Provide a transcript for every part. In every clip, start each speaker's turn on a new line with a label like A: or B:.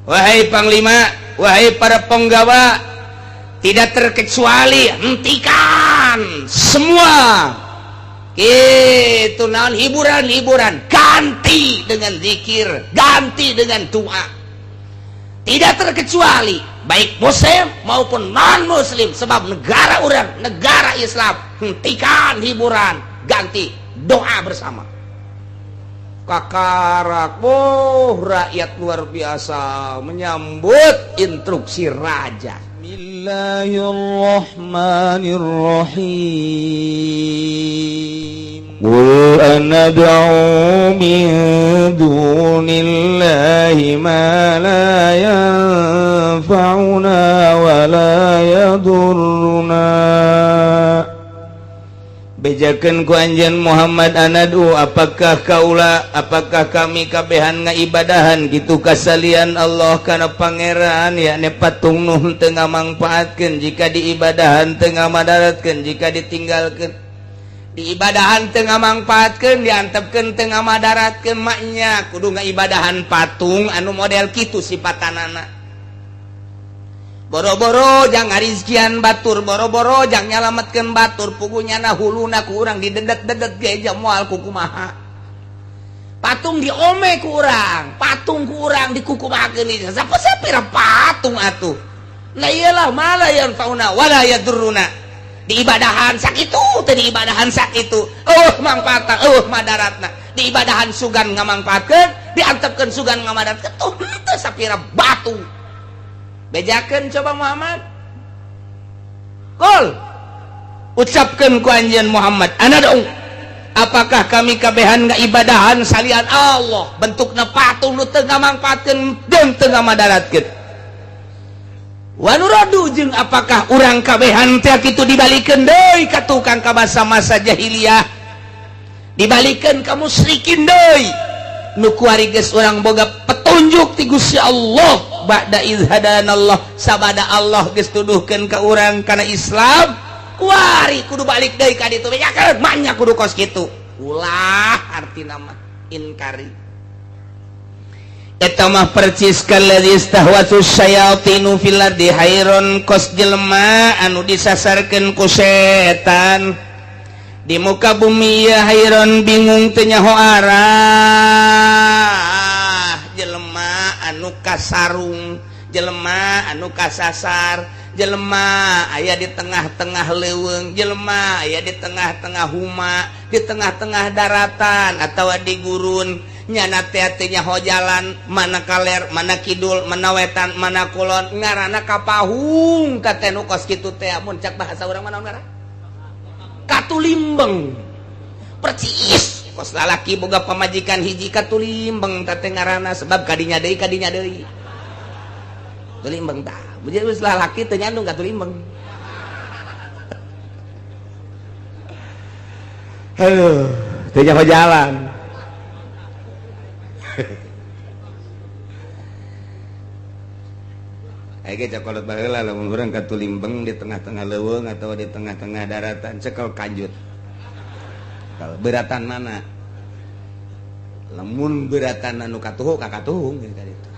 A: Wahai panglima, wahai para penggawa, tidak terkecuali hentikan semua itu naon hiburan-hiburan, ganti dengan zikir, ganti dengan doa. Tidak terkecuali baik muslim maupun non muslim, sebab negara orang negara Islam, hentikan hiburan, ganti doa bersama. Kakarak, oh, rakyat luar biasa menyambut instruksi raja.
B: Bismillahirrahmanirrahim. Qul anad'u min dunillahi ma la yanfa'una wa la yadurruna. Bejakeun ku anjeun Muhammad, anadu, apakah kaula, apakah kami kabehan ngaibadahan gitu kasalian Allah kana pangeran, yakni patung nu teu ngamangpaatkeun jika diibadahan, teu ngamadaratkeun jika ditinggalkeun, diibadahan teu ngamangpaatkeun, diantepkeun teu ngamadaratkeun? Maknya kudu ngaibadahan patung anu model kitu sipatanana, boro-boro jang ngarizkian batur, boro-boro jang nyalametkeun batur, pugunya na huluna ku urang didedet-dedet ge moal kukumaha. Patung diome ku urang, patung ku urang dikukumahakeun, siapa sapira patung atuh. Nah, iyalah, mala yanfauna wala yadurruna, diibadahan sakitu teh, diibadahan sakitu, oh mangpaatna, oh madaratna, diibadahan sugan ngamangpaatkeun, diantepkeun sugan ngamadaratkeun, tuh teu sapira batu. Bejakeun coba, Muhammad. Qul, ucapkeun ku anjeun Muhammad, anad'u, apakah kami kabehan ngaibadahan salian Allah bentukna patung nu teu ngamangpaatkeun jeung teu ngamadaratkeun, wa nuraddu, jeung apakah urang kabehan teh kitu dibalikeun deui ka tukang ka masa-masa jahiliyah, dibalikeun ka musyrikin deui, nu kuari geus urang boga petunjuk ti Gusti Allah, ba'da idz hadanallah, sabada Allah geus tuduhkeun ka urang kana Islam, kuari kudu balik deui ka ditu? Bejakeun manya kudu kos kitu? Ulah, artina mah inkari. Eta mah percis kalladzi istahwatu syayatinu fil ardi hayron, kos jelema anu disasarkeun ku setan di muka bumi ya, hayron, bingung, teu nyaho arah, jelema anu kasarung, jelema anu kasasar, jelema aya di tengah-tengah leuweung, jelema aya di tengah-tengah huma, di tengah-tengah daratan atau di gurun, nyana teh teu nyaho jalan, mana kaler, mana kidul, mana wetan, mana kulon, ngaranna kapahung. Teh nu kos kitu teh mun cak bahasa urang mana ngaran katulimbeng. Percis kos lalaki boga pamajikan hiji, katulimbeng teh ngaranna, sebab kadinya deui, kadinya deui, tulimbeng. Tah, geus lalaki teu nyandung katulimbeng. Aduh, teu nyaho jalan. Ayo cakolot baheula, lamun urang katulimbeng di tengah-tengah leuweung atau di tengah-tengah daratan, cekel kanjut. Kalau beratan mana? Lamun beratan anu katuhu ka katuhung gitu itu.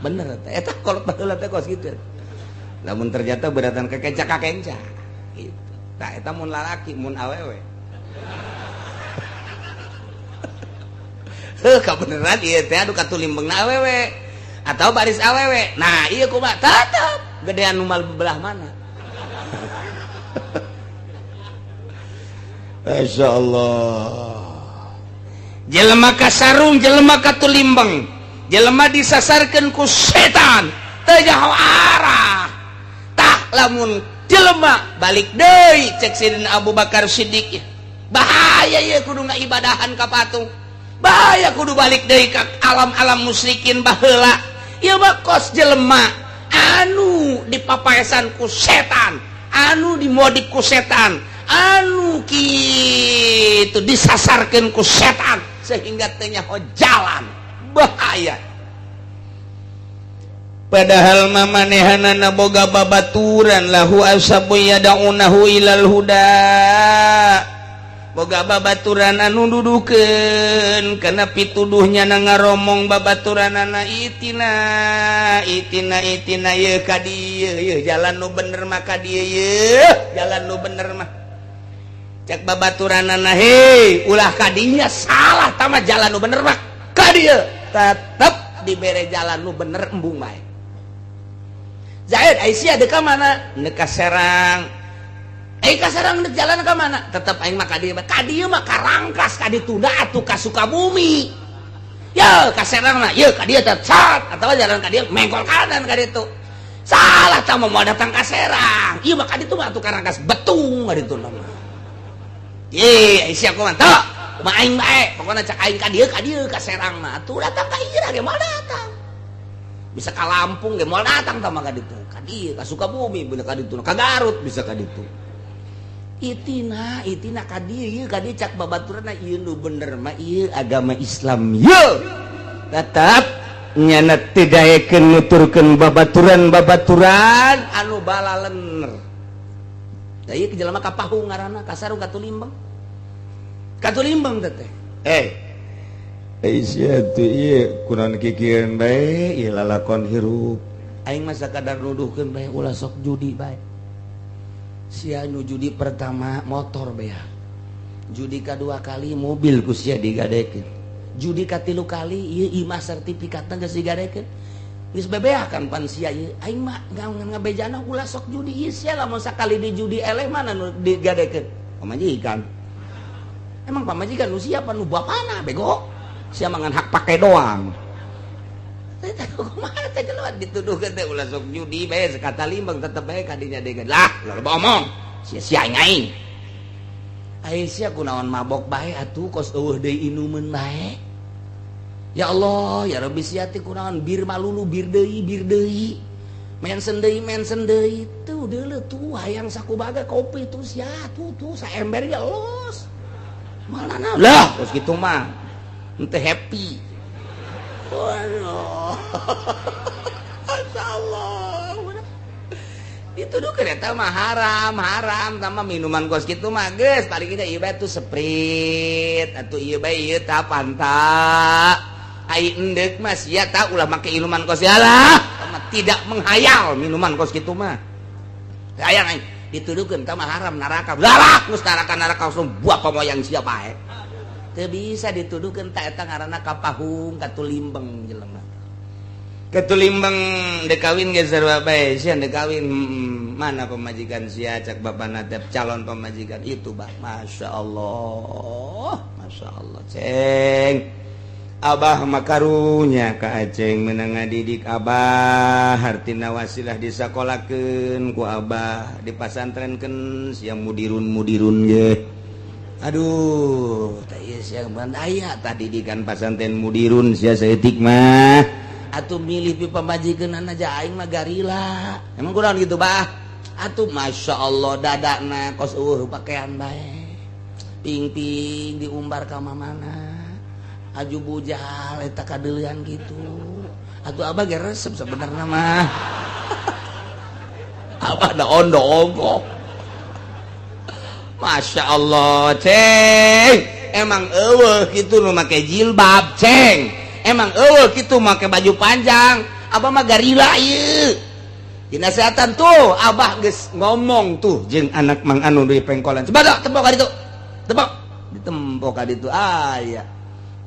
B: Bener eta. Eta kolot baheula teh kos kitu. Lamun ternyata beratan kekenca kakenca gitu. Tah, eta mun lalaki, mun awewe. Heuh, kabeneran ieu teh anu katulimbengna awewe atau baris awewe. Nah, iya kumaha, tetep gedean nu belah mana. Masya Allah, jelema kasarung, jelema katulimbeng, jelema disasarkeun ku setan, teu nyaho arah. Tah, lamun jelema balik deui, cek Sidina Abu Bakar Siddiq, bahaya ieu kudu ngaibadahan ka patung, bahaya kudu balik deui ka alam-alam musyrikin baheula. Ieu mah kos jelema anu dipapaesan ku setan, anu dimodik ku setan, anu kitu disasarkeun ku setan sehingga teu nyaho jalan, bahaya. Padahal mamanehanana boga babaturan, lahu ashabu yad'unahu ilal huda.
A: Boga babaturan anu dudukeun kana pituduhnya na ngaromong babaturanana itina itina itina ye ka dieu ye jalan nu bener mah ka dieu ye jalan nu bener mah. Cek babaturanana, "Hei, ulah ka dinya, salah tah mah, jalan nu bener mah ka dieu." Tetep dibere jalan nu bener, embung bae. Zaid, Aisyah deka mana? Deka Serang. Eh, ka Serang dek jalan ka mana? Tetep aing mah ka dieu. Ka dieu mah ka Rangkas, ka ditu atuh ka Sukabumi. Ya, ka Serang mah, ye ka dieu teh cat atawa jalan ka dieu mengkol kanan ka ditu. Salah tah mau datang ka Serang. Ieu mah ka ditu mah atuh ka Rangkas Betung ka ditu mah. Ye, Aisyah kumaha? Tah, kumaha aing bae. Pokona cak aing ka dieu ka dieu ka Serang mah. Atuh datang ka ieu ge moal datang. Bisa ka Lampung ge moal datang tah mah ka ditu. Ka dieu ka Sukabumi bener ka ditu. Ka Garut bisa ka ditu. Itina itina ka dieu ieu ka dieu cak babaturanna ieu nu bener mah ieu agama Islam ye. Tetap nyana teu daekeun nuturkeun babaturan-babaturan anu balalener. Da ieu jelema kapahung ngaranna kasarung katulimbeng. Katulimbeng teh teh.
C: Eh, Aisyah tuh ieu kunaon kikieun bae ieu lalakon hirup?
A: Aing mah sakadar nuduhkeun bae, ulah sok judi bae. Sia nu judi pertama motor beak. Judi kadua kali mobil ku sia digadekeun. Judi katilu kali ieu imah sertifikatna geus digadekeun. Geus bebeakan pan sia ieu. Aing mah ngabejana ulah sok judi ieu sia, lamun sakali di judi eleh mana nu digadekeun? Pamajikan. Emang pamajikan nu siapa, nu bapana, bego? Sia mangan hak pakai doang. Teh kumaha teh jelema dituduhkeun teh ulah sok judi bae sekata limbang tetep bae kadinya degan. Lah, loba omong. Sia sia aing aing. Ai sia kunaon mabok bae atuh kos eueuh deui inumeun bae. Ya Allah, ya Rabbi, sia teh kunaon bir malulu bir deui bir deui. Mensen deui mensen deui tuh deuleu tuh hayang sakubaga kopi tuh sia tuh tuh saember ya los. Mana lah, kos kitu mah. Henteu happy. Waduh. Masya Allah. Dituduh kereta mah haram, haram sama minuman kos kitu mah geus paling kita ieu bae tuh Sprite atuh ieu bae ieu tah Fanta. Ai endek mah sia tah ulah make minuman kos lah. Tidak menghayal minuman kos kitu mah. Hayang aing dituduhkeun tah mah haram neraka. Lah geus neraka neraka langsung buah pamoyang sia bae. Teu bisa dituduhkeun ta eta ngaranna kapahung katulimbeng jelema.
B: Ketulimbang dek kawin ge sarua bae sia dek kawin, mana pemajikan sia? Cak bapana teh calon pemajikan itu bah, Masya Allah, Masya Allah, ceng Abah mah karunya ka Aceng, menang ngadidik Abah, hartina wasilah disakolakeun ku Abah, dipasantrenkeun sia mudirun mudirun ge. Aduh, teh ieu sia aya tah didikan pasantren mudirun sia saeutik mah
A: atuh milih pi pamajikan aja aing mah garila. Emang kurang gitu bah atuh? Masya Allah, dadana kos eueuh pakaian bae, ping-ping diumbar ka mana aju bujal eta kadeulean gitu atuh. Abah ge resep sebenarnya mah, abah da ondo ongkoh.
B: Masya Allah, ceng, emang eueuh kitu nu make jilbab, ceng, emang eueuh kitu make baju panjang. Abah mah garila ieu dinasehatan tuh. Abah geus ngomong tuh jeung anak Mang Anu di pengkolan, coba tepok ka ditu, tepok, ditempok ka ditu, aya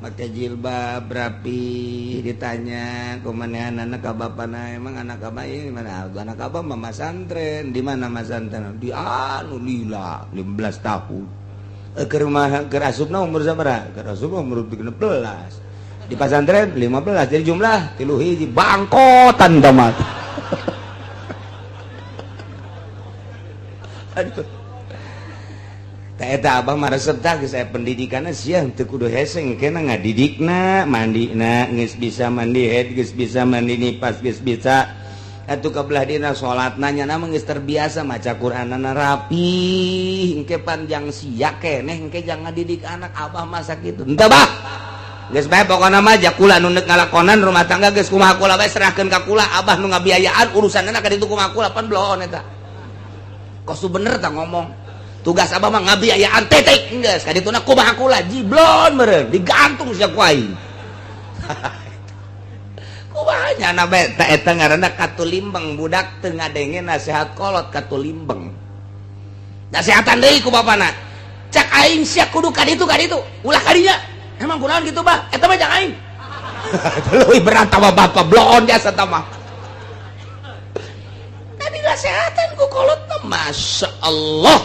B: make jilbab rapi. Ditanya kumaha anak ka bapana, "Emang anak abah ini mana?" "Anak abah mah masantren." "Di mana masantren?" "Di anu lila 15 tahun." Eh, ke rumah ke asupna umur sabaraha? "Ke asupna umur 13, di pasantren 15, jadi jumlah 31." Bangkotan tamat. Aduh. Eta abah mah resep tah geus aya pendidikanna sia teu kudu hese kena ngadidikna, mandina geus bisa mandi head, geus bisa mandi nipas, geus bisa atuh ka belah dina salatna nya mah geus terbiasa, maca Qur'anana rapi. Engke panjang sia keneh engke jangan ngadidik anak abah masa kitu. Henteu bah, geus bae, pokona mah ja kula nu neuk ngalakonan rumah tangga geus kumaha kula bae, serahkeun ka kula. Abah nu ngabiayaan, urusanna ka ditu kumaha kula pan bloon eta. Kos bener tah ngomong.
A: Tugas abah mah ngabiayaan, titik. Geus kadituna kumaha kula jiblon meureun digantung sia ku aing. Kumaha nya bae ta, eta ngaranna katulimbeng. Budak teu ngadenge nasihat kolot, katulimbeng. Nasehatan deui ku bapana, cak aing sia kudu ka ditu, ka ditu, ulah ka dinya. Emang kunaon gitu, Bah? Eta mah jang aing leuwih berat mah, bapak bloon jasa tah mah. Tadi nasehatan ku kolot mah, Masya Allah,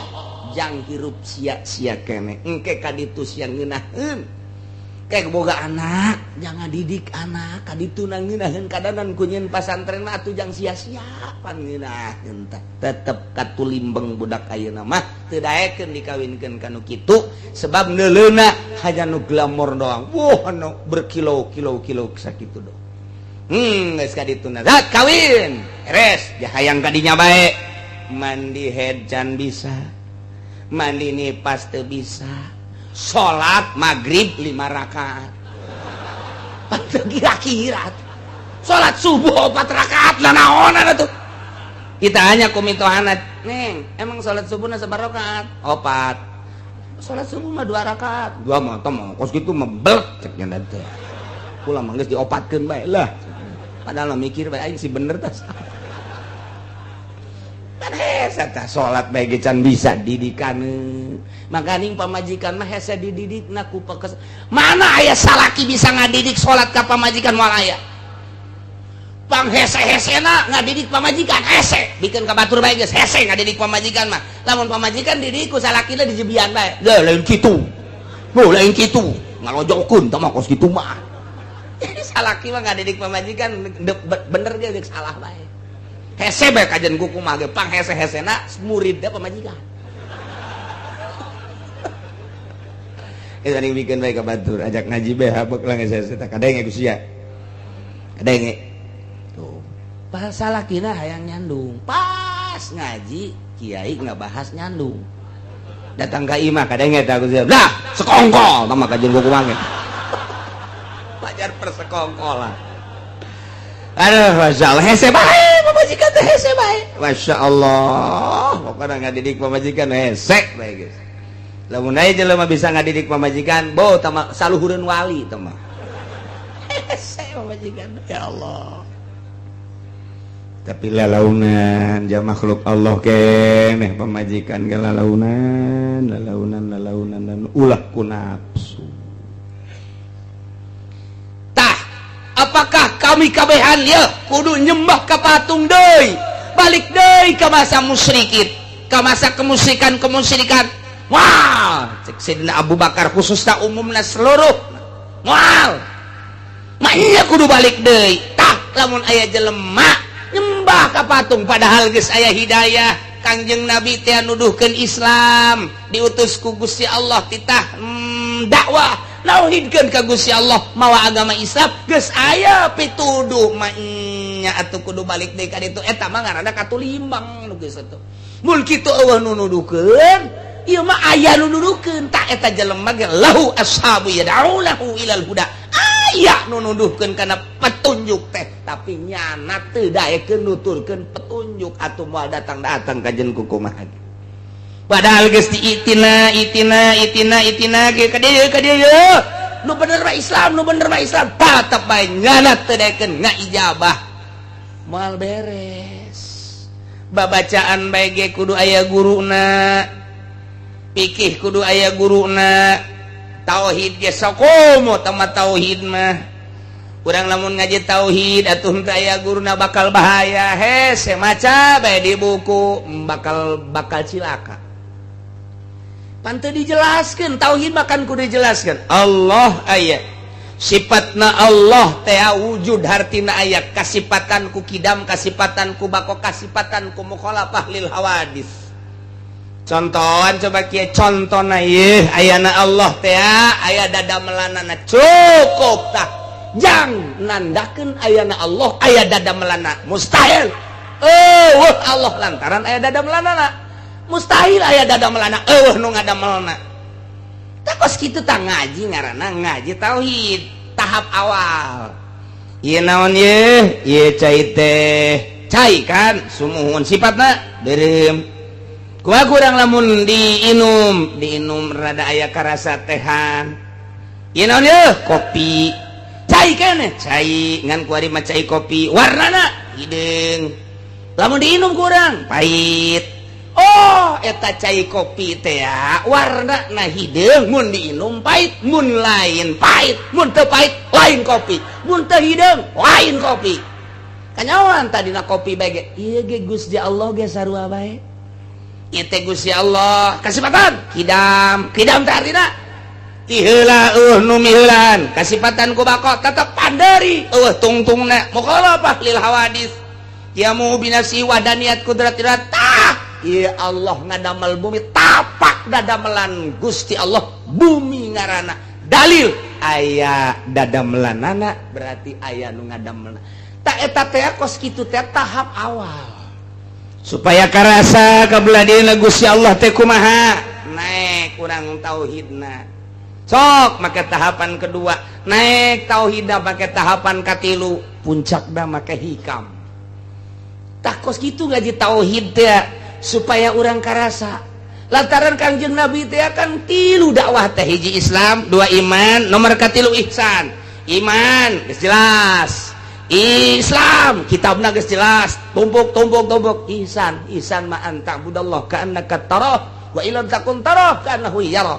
A: jang hirup sia-sia kene, engke ka ditu sia ngeunaheun. Kayak boga anak, jangan didik anak ka ditu na ngeunaheun kadanan ku nyieun pasantren mah atuh jang sia-sia pan ngeunaheun tah. Tetep katulimbeng budak ayeuna mah teu daekeun dikawinkeun ka nu kitu, sebab neuleuna hanya nu glamor doang. Wah, anu berkilo-kilo kilo sakitu doang. Geus ka dituna kawin beres, hayang kadinya bae, mandi haid can bisa, mandi nipas teu bisa, salat maghrib 5 rakaat kira-kira, salat subuh 4 rakaat lah, naonan atuh. Kita hanya ku mitohana, "Neng, emang salat subuh na sabaraha rakaat?" "Opat." "Salat subuh mah 2 rakaat." "Dua mah teh mah kos kitu mah bel," cek nya teh. Kula mah geus diopatkeun bae lah. Padahal mikir bae aing si bener tah. Kan hese tah, salat bae ge can bisa didikan. Makaning pamajikan mah hese dididik na ku pekes. Mana aya salaki bisa ngadidik salat ka pamajikan? Moal aya. Pang hese-hesena ngadidik pamajikan hese, bikin ka batur bae geus hese ngadidik pamajikan mah. Lamun pamajikan didik ku salakina dijebian bae. Lah, lain kitu. Oh, lain kitu. Ngalojokeun tah mah kos kitu mah. Jadi salaki mah ngadidik pamajikan bener ge geus salah bae. Hese bae kajian kuku mah ge pang hese-hesena muridna pamajikan. Eta ning bikin bae ka batur, ajak ngaji bae habek lah geus hese tah, kadenge ku sia. Kadenge. Tuh. Pas salakina hayang nyandung, pas ngaji kiai ngabahas nyandung. Datang ka imah, kadenge tah ku sia. Lah, sekongkol tah mah kajian kuku mah ge. Pajar persekongkolan. Aduh, Masya Allah, hese bae pamajikan teh, hese bae. Masya Allah, pokoknya ngadidik pamajikan hese bae geus. Lamun aya jelema bisa ngadidik pamajikan, bo tama saluhureun wali tah mah. Hese pamajikan, ya Allah.
C: Tapi lalaunan jam makhluk Allah keneh pamajikan ge lalaunan, lalaunan, lalaunan dan ulah ku nafsu.
A: Tah, apakah kami kabehan ya kudu nyembah ka patung deui? Balik deui ka masa musyrikin, ka masa kemusyrikan-kemusyrikan. Wah, cek Sayyidina Abu Bakar khususna, umumna seluruh. Moal. Maknya kudu balik deui. Tah, lamun aya jelema nyembah ka patung padahal geus aya hidayah, Kangjeng Nabi teh nuduhkeun Islam, diutus ku Gusti Allah titah dakwah nauhidkeun ka Gusti Allah mawa agama Islam, geus aya pituduh nya atuh kudu balik deui ka ditu. Eta mah ngaranna katulimbang nu geus atuh. Mun kitu eueuh nu nuduhkeun, ieu mah aya nu nuduhkeun. Tak eta jelema ge lahu ashabu yad'unahu ilal huda, aya nu nuduhkeun kana petunjuk teh, tapi nyana teu daekeun nuturkeun petunjuk atuh moal datang-datang ka jeung kumaha. Padahal geus diitina itina itina itina ge ka dieu, ka dieu, nu bener mah Islam, nu bener mah Islam, tetep bae nyana teu daekeun ngaijabah, moal beres. Babacaan bae ge kudu aya guruna, pikih kudu aya guruna, tauhid ge sakomo tama. Tauhid mah urang lamun ngaji tauhid atuh teu aya guruna bakal bahaya. Hese maca bae di buku, bakal bakal cilaka. Pan teu dijelaskeun tauhid, makan kudu dijelaskeun Allah aya, sifatna Allah teh wujud, hartina aya kasipatan ku kidam, kasipatan ku bako, kasipatan ku mukhalafah lil hawadis. Contohan coba kieu contona, ieu ayana Allah teh aya dada melanana, cukup tah jang nandakeun ayana Allah aya dada melana. Mustahil eueuh Allah lantaran aya dada melanana, mustahil aya dada melana eueuh nu ngadamelna. Tah, kos kitu tah ngaji, ngaranna ngaji tauhid tahap awal. Ieu naon ieu? Ieu cai teh, cai kan sumuhun, sifatna beureum. Gua kurang lamun diinum, diinum rada aya karasa tehan. Ieu naon yeuh? Kopi. Cai keneh, cai ngan kuari mah cai kopi. Warnana hideung. Lamun diinum kurang pahit. Oh, eta cai kopi teh ya, warna na hideung, mun diinum pahit, mun lain pahit, mun teu pahit lain kopi, mun teu hideung lain kopi. Kanyawan tadina kopi bae ge. Ieu ge Gusti Allah ge sarua bae. Ieu teh Gusti Allah kasipatan kidam, kidam teh artina ti heula eueuh nu miheulaan, kasipatan ku bako tetep panderi eueuh tungtungna mukhalafah lil hawadis. Yamu binafsi wadaniyat kudratillah tah. Ieu Allah ngadamel bumi, tapak dadamelan Gusti Allah bumi ngaranna. Dalil aya dadamelanana berarti aya nu ngadamelna. Tak eta teh kos kitu teh tahap awal supaya karasa kabelah Gusti Allah teh kumaha naik kurang tauhidna. Sok make tahapan kedua naik tauhidna, make tahapan katilu, puncakna make hikam. Tak kos kitu ngaji tauhid teh supaya urang karasa lantaran Kangjeng Nabi teh kan tilu dakwah teh, hiji Islam, dua iman, nomor katilu ihsan. Iman geus jelas, Islam kitabna geus jelas, tumpuk tumpuk tumpuk, ihsan. Ihsan ma an ta'budallah ka'annaka tarah wa illam takun tarah ka'annahu yara.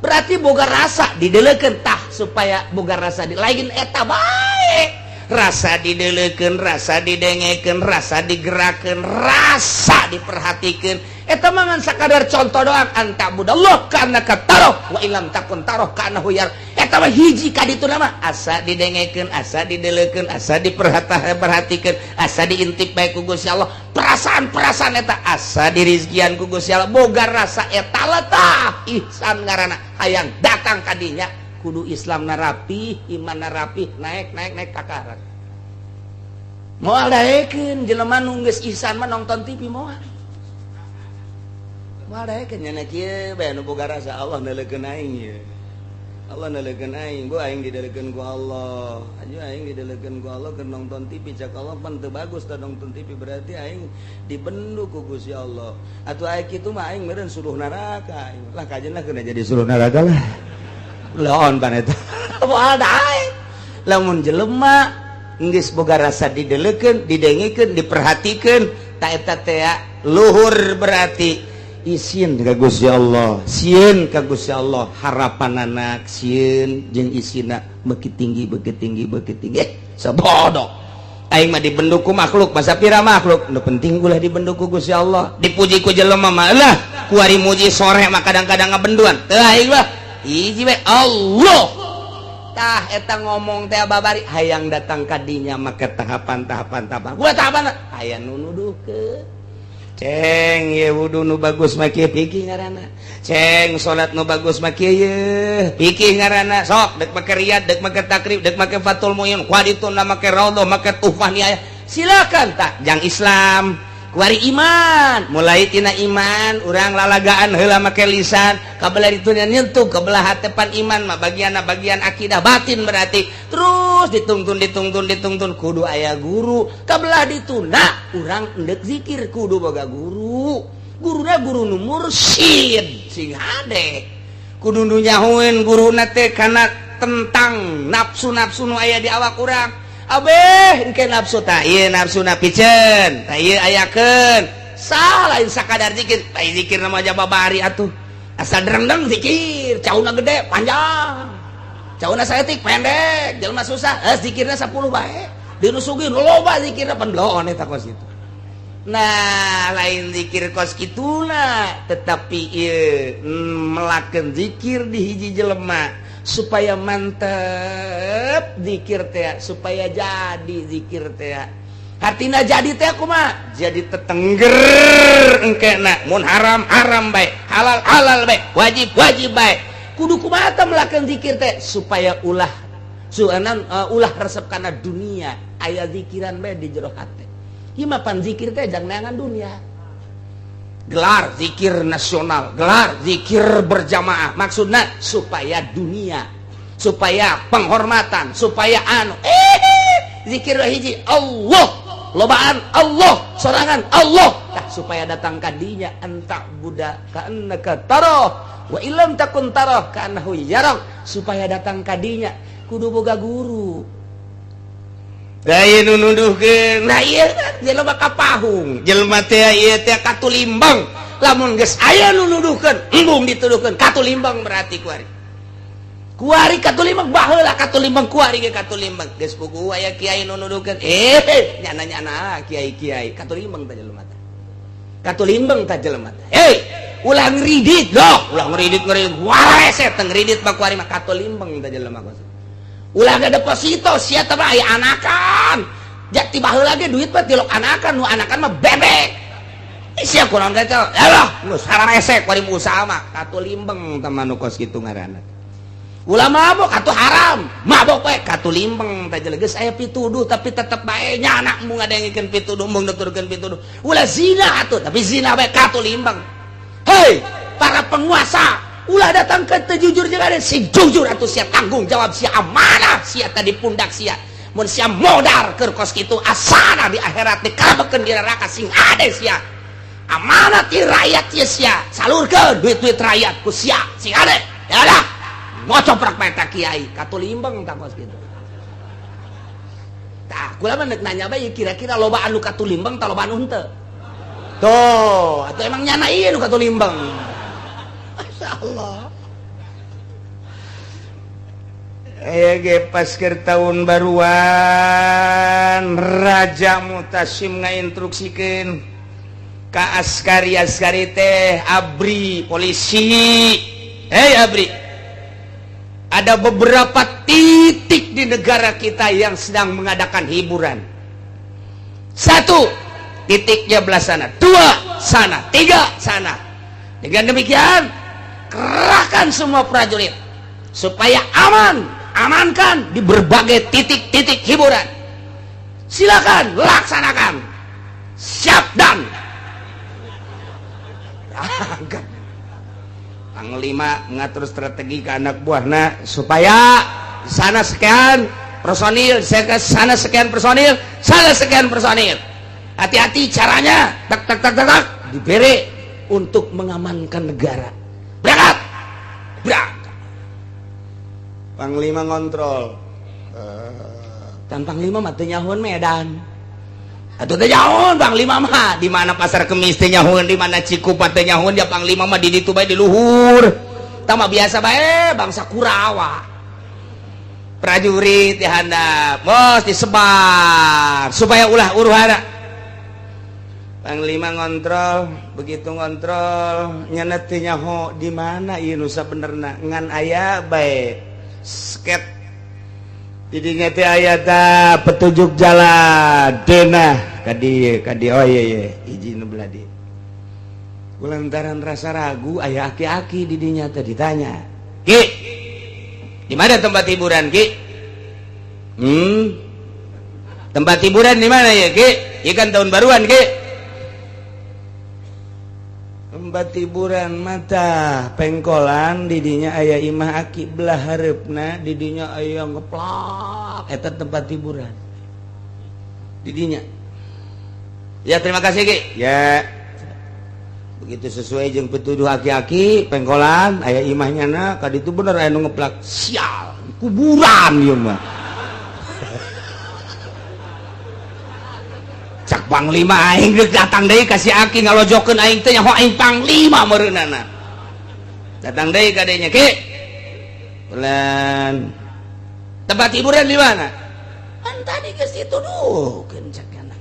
A: Berarti boga rasa didelekeun tah supaya boga rasa di lain eta bae, rasa didelekeun, rasa didengekeun, rasa digerakkeun, rasa diperhatikeun. Eta mah ngan sakadar contoh doang, an ta'budallah ka'annaka tarah wa illam takun tarah ka'annahu yara. Eta mah hiji ka ditu mah asa didengekeun, asa didelekeun, asa diperhatikeun, asa diintip bae ku Gusti Allah. Perasaan-perasaan eta asa dirizkian ku Gusti Allah, boga rasa eta tah ihsan ngaranna. Hayang datang kadinya kudu Islam narapi, iman narapi, naik naik naik takaran. Moal daekeun jelema nu geus ihsan mah nonton TV moal. Moal daekeun nya kieu bae nu boga rasa Allah neuleukeun aing ieu. Allah neuleukeun aing, bu aing didelekeun ku Allah. Aju aing didelekeun ku Allah keur nonton TV, cak Allah pan teu bagus tah nonton TV, berarti aing dibendu ku Gusti Allah. Atuh aing kitu mah aing meureun suluh neraka aing. Lah kajeun lah kena jadi suluh neraka lah. Laon pan eta. Moal daek. Lamun jelema geus boga rasa didelekeun, didengekeun, diperhatikeun, ta eta teh luhur, berarti isin ka Gusti Allah, sieun ka Gusti Allah, harapan anak sieun jeung isina beuki tinggi, beuki tinggi, beuki tinggi. Sabodoh aing mah dibendu ku makhluk, masa pira makhluk nu penting ulah dibendu ku Gusti Allah. Dipuji ku jelema mah lah kuari muji sore mah kadang-kadang ngabenduan teu aing mah hiji we Allah. Tah eta ngomong teh babari hayang datang kadinya make tahapan-tahapan tahapan gua tahapan aya nu nuduhkeun. Ceng ye wudu nu bagus mah kieu, pikih ngaranna. Ceng salat nu bagus mah kieu ye, pikih ngaranna. Sok dek make riyad, dek make takrib, dek make Fathul Muin, kuadituna make raudhah, make tuhfah niaya, silakan. Tak jang Islam kuari iman, mulai tina iman urang lalagaan heula make lisan, kabelah itu nyentuh kebelah hatepan. Iman mah bagian bagian akidah batin, berarti terus ditungtun ditungtun ditungtun, kudu aya guru. Kabelah dituna urang endek zikir kudu boga guru, guruna guru nu mursyid sing hade, kudu nu nyahueun guruna teh kana tentang nafsu-nafsu nu aya di awak urang. Abeh engke nafsu ta ieu, nafsu na piceun ta ieu, ayakeun sah lain sakadar zikir. Ta zikir nama aja babari atuh asal derendeng zikir, cauna gede panjang, cauna saeutik pendek, jelema susah eh zikirna 10 bae, di nu sugih nu loba zikirna pan bloon eta kos kitu. Nah, lain zikir kos kituna, tetapi ieu melakukan zikir di hiji jelema supaya mantep zikir teh, supaya jadi zikir teh hartina jadi teh kumaha, jadi tetengger engkena mun haram haram bae, halal halal bae, wajib wajib bae. Kudu kumaha teh melakukan zikir teh supaya ulah suanan ulah resep kana dunia, aya zikiran bae di jero hate. Ieu mah pan zikir teh jang neangan dunia, gelar zikir nasional, gelar zikir berjamaah, maksudnya supaya dunia, supaya penghormatan, supaya anu zikir hiji Allah.
B: Lobaan Allah, sorangan Allah. Tah, supaya datang kadinya anta'buda ka'annaka tarah wa illam takun tarah ka'annahu yarak. Supaya datang kadinya kudu boga guru.
A: Daya nu nuduhkeun.
B: Nah, ieu kan jelema kapahung, jelema teh ieu teh katulimbang. Lamun geus aya nu nuduhkeun, embung dituduhkeun katulimbang, berarti kuari kuari katulimbang. Baheula katulimbang, kuari ge katulimbang. Geus puguh aya kiai nu nuduhkeun, eh, nyana-nyana kiai-kiai katulimbang teh jelema teh, katulimbang teh jelema teh. Hei, ulah ngridit loh, ulah ngridit, ngridit wae teh, ngridit mah kuari mah katulimbang teh jelema. Ulah ga deposito sia teh mah, aya anakan. Jati baheula ge duit mah tilok anakan, nu anakan mah bebek. Sia kurang teh alah geus hararese kuari usaha mah katulimbeng teh mah nu kos kitu ngaranna. Ulah mabok atuh, haram mabok we, katulimbeng teh. Geus aya pituduh tapi tetep bae nyana embung ngadengikeun pituduh, embung nuturkeun pituduh. Ulah zina atuh, tapi zina bae, katulimbeng. Hei, para penguasa, ulah datang ke teu jujur jeung ada sing jujur atuh sia, tanggung jawab sia, amanah sia tadi pundak sia. Mun sia modar keur kos kitu, asana di akhirat dikabekeun di neraka. Sing ade sia, amanah ti rakyat sia, sia salurkeun duit-duit rakyat ku sia. Sing ade ya lah, ngocoprak meta kiai katulimbeng tak kos kitu. Tah, kula mah nanya bae, kira-kira loba anu katulimbeng tah, loba anu henteu? Tuh, atau emang nyana ieu nu katulimbeng? Masya Allah.
A: Aya ge pas keur tahun baruan, Raja Mutasim ngainstruksikeun ka askari, askari teh ABRI, polisi. Hei ABRI, ada beberapa titik di negara kita yang sedang mengadakan hiburan. Satu titiknya belah sana, dua sana, tiga sana. Dengan demikian, kerahkan semua prajurit supaya aman, amankan di berbagai titik-titik hiburan. Silakan laksanakan. Siap dan berangkat.
C: Panglima ngatur strategi ke anak buahna supaya sana sekian personil, saya ke sana sekian personil, sana sekian personil.
B: Hati-hati caranya, tak tak tak tak tak, diberi untuk mengamankan negara. Berangkat, berangkat.
C: Panglima ngontrol.
B: Dan panglima mah teu nyahoan Medan atuh, teu nyahoan panglima mah di mana Pasar Kemis, teu nyahoan di mana Cikupa, teu nyahoan dia. Panglima mah di ditu bae, di luhur. Tah mah biasa bae bangsa Kurawa.
A: Prajurit di handap, bos, disebar supaya ulah huru-hara. Panglima ngontrol, begitu ngontrol nyana teu nyaho di mana ieu nu sabenerna, ngan aya bae sket didinya teh, aya ta petunjuk jalan denah ka dieu, ka dieu. Oh iya iya, hiji nu belah dieu. Kulantaran rasa ragu, aya aki-aki di dinya teh, ditanya, "Ki, di mana tempat hiburan, Ki? Tempat hiburan di mana ya, Ki? Ikan tahun baruan, Ki." Tempat hiburan mata pengkolan, didinya aya imah aki belah hareupna, didinya aya ngeplak, eta tempat hiburan didinya.
B: Ya, terima kasih, Ki.
C: Ya, begitu sesuai jeung petuduh aki-aki, pengkolan aya imahnya na ka ditu, bener aya nu ngeplak. Sial, kuburan ieu mah,
B: cak panglima. Aing geus datang deui ka si aki ngalojokeun, aing teh nyaho aing panglima meureunana.
A: Datang deui ka dinya, "Ki, bulan tempat hiburan di mana?"
B: Kan tadi geus dituduhkeun, cak anak.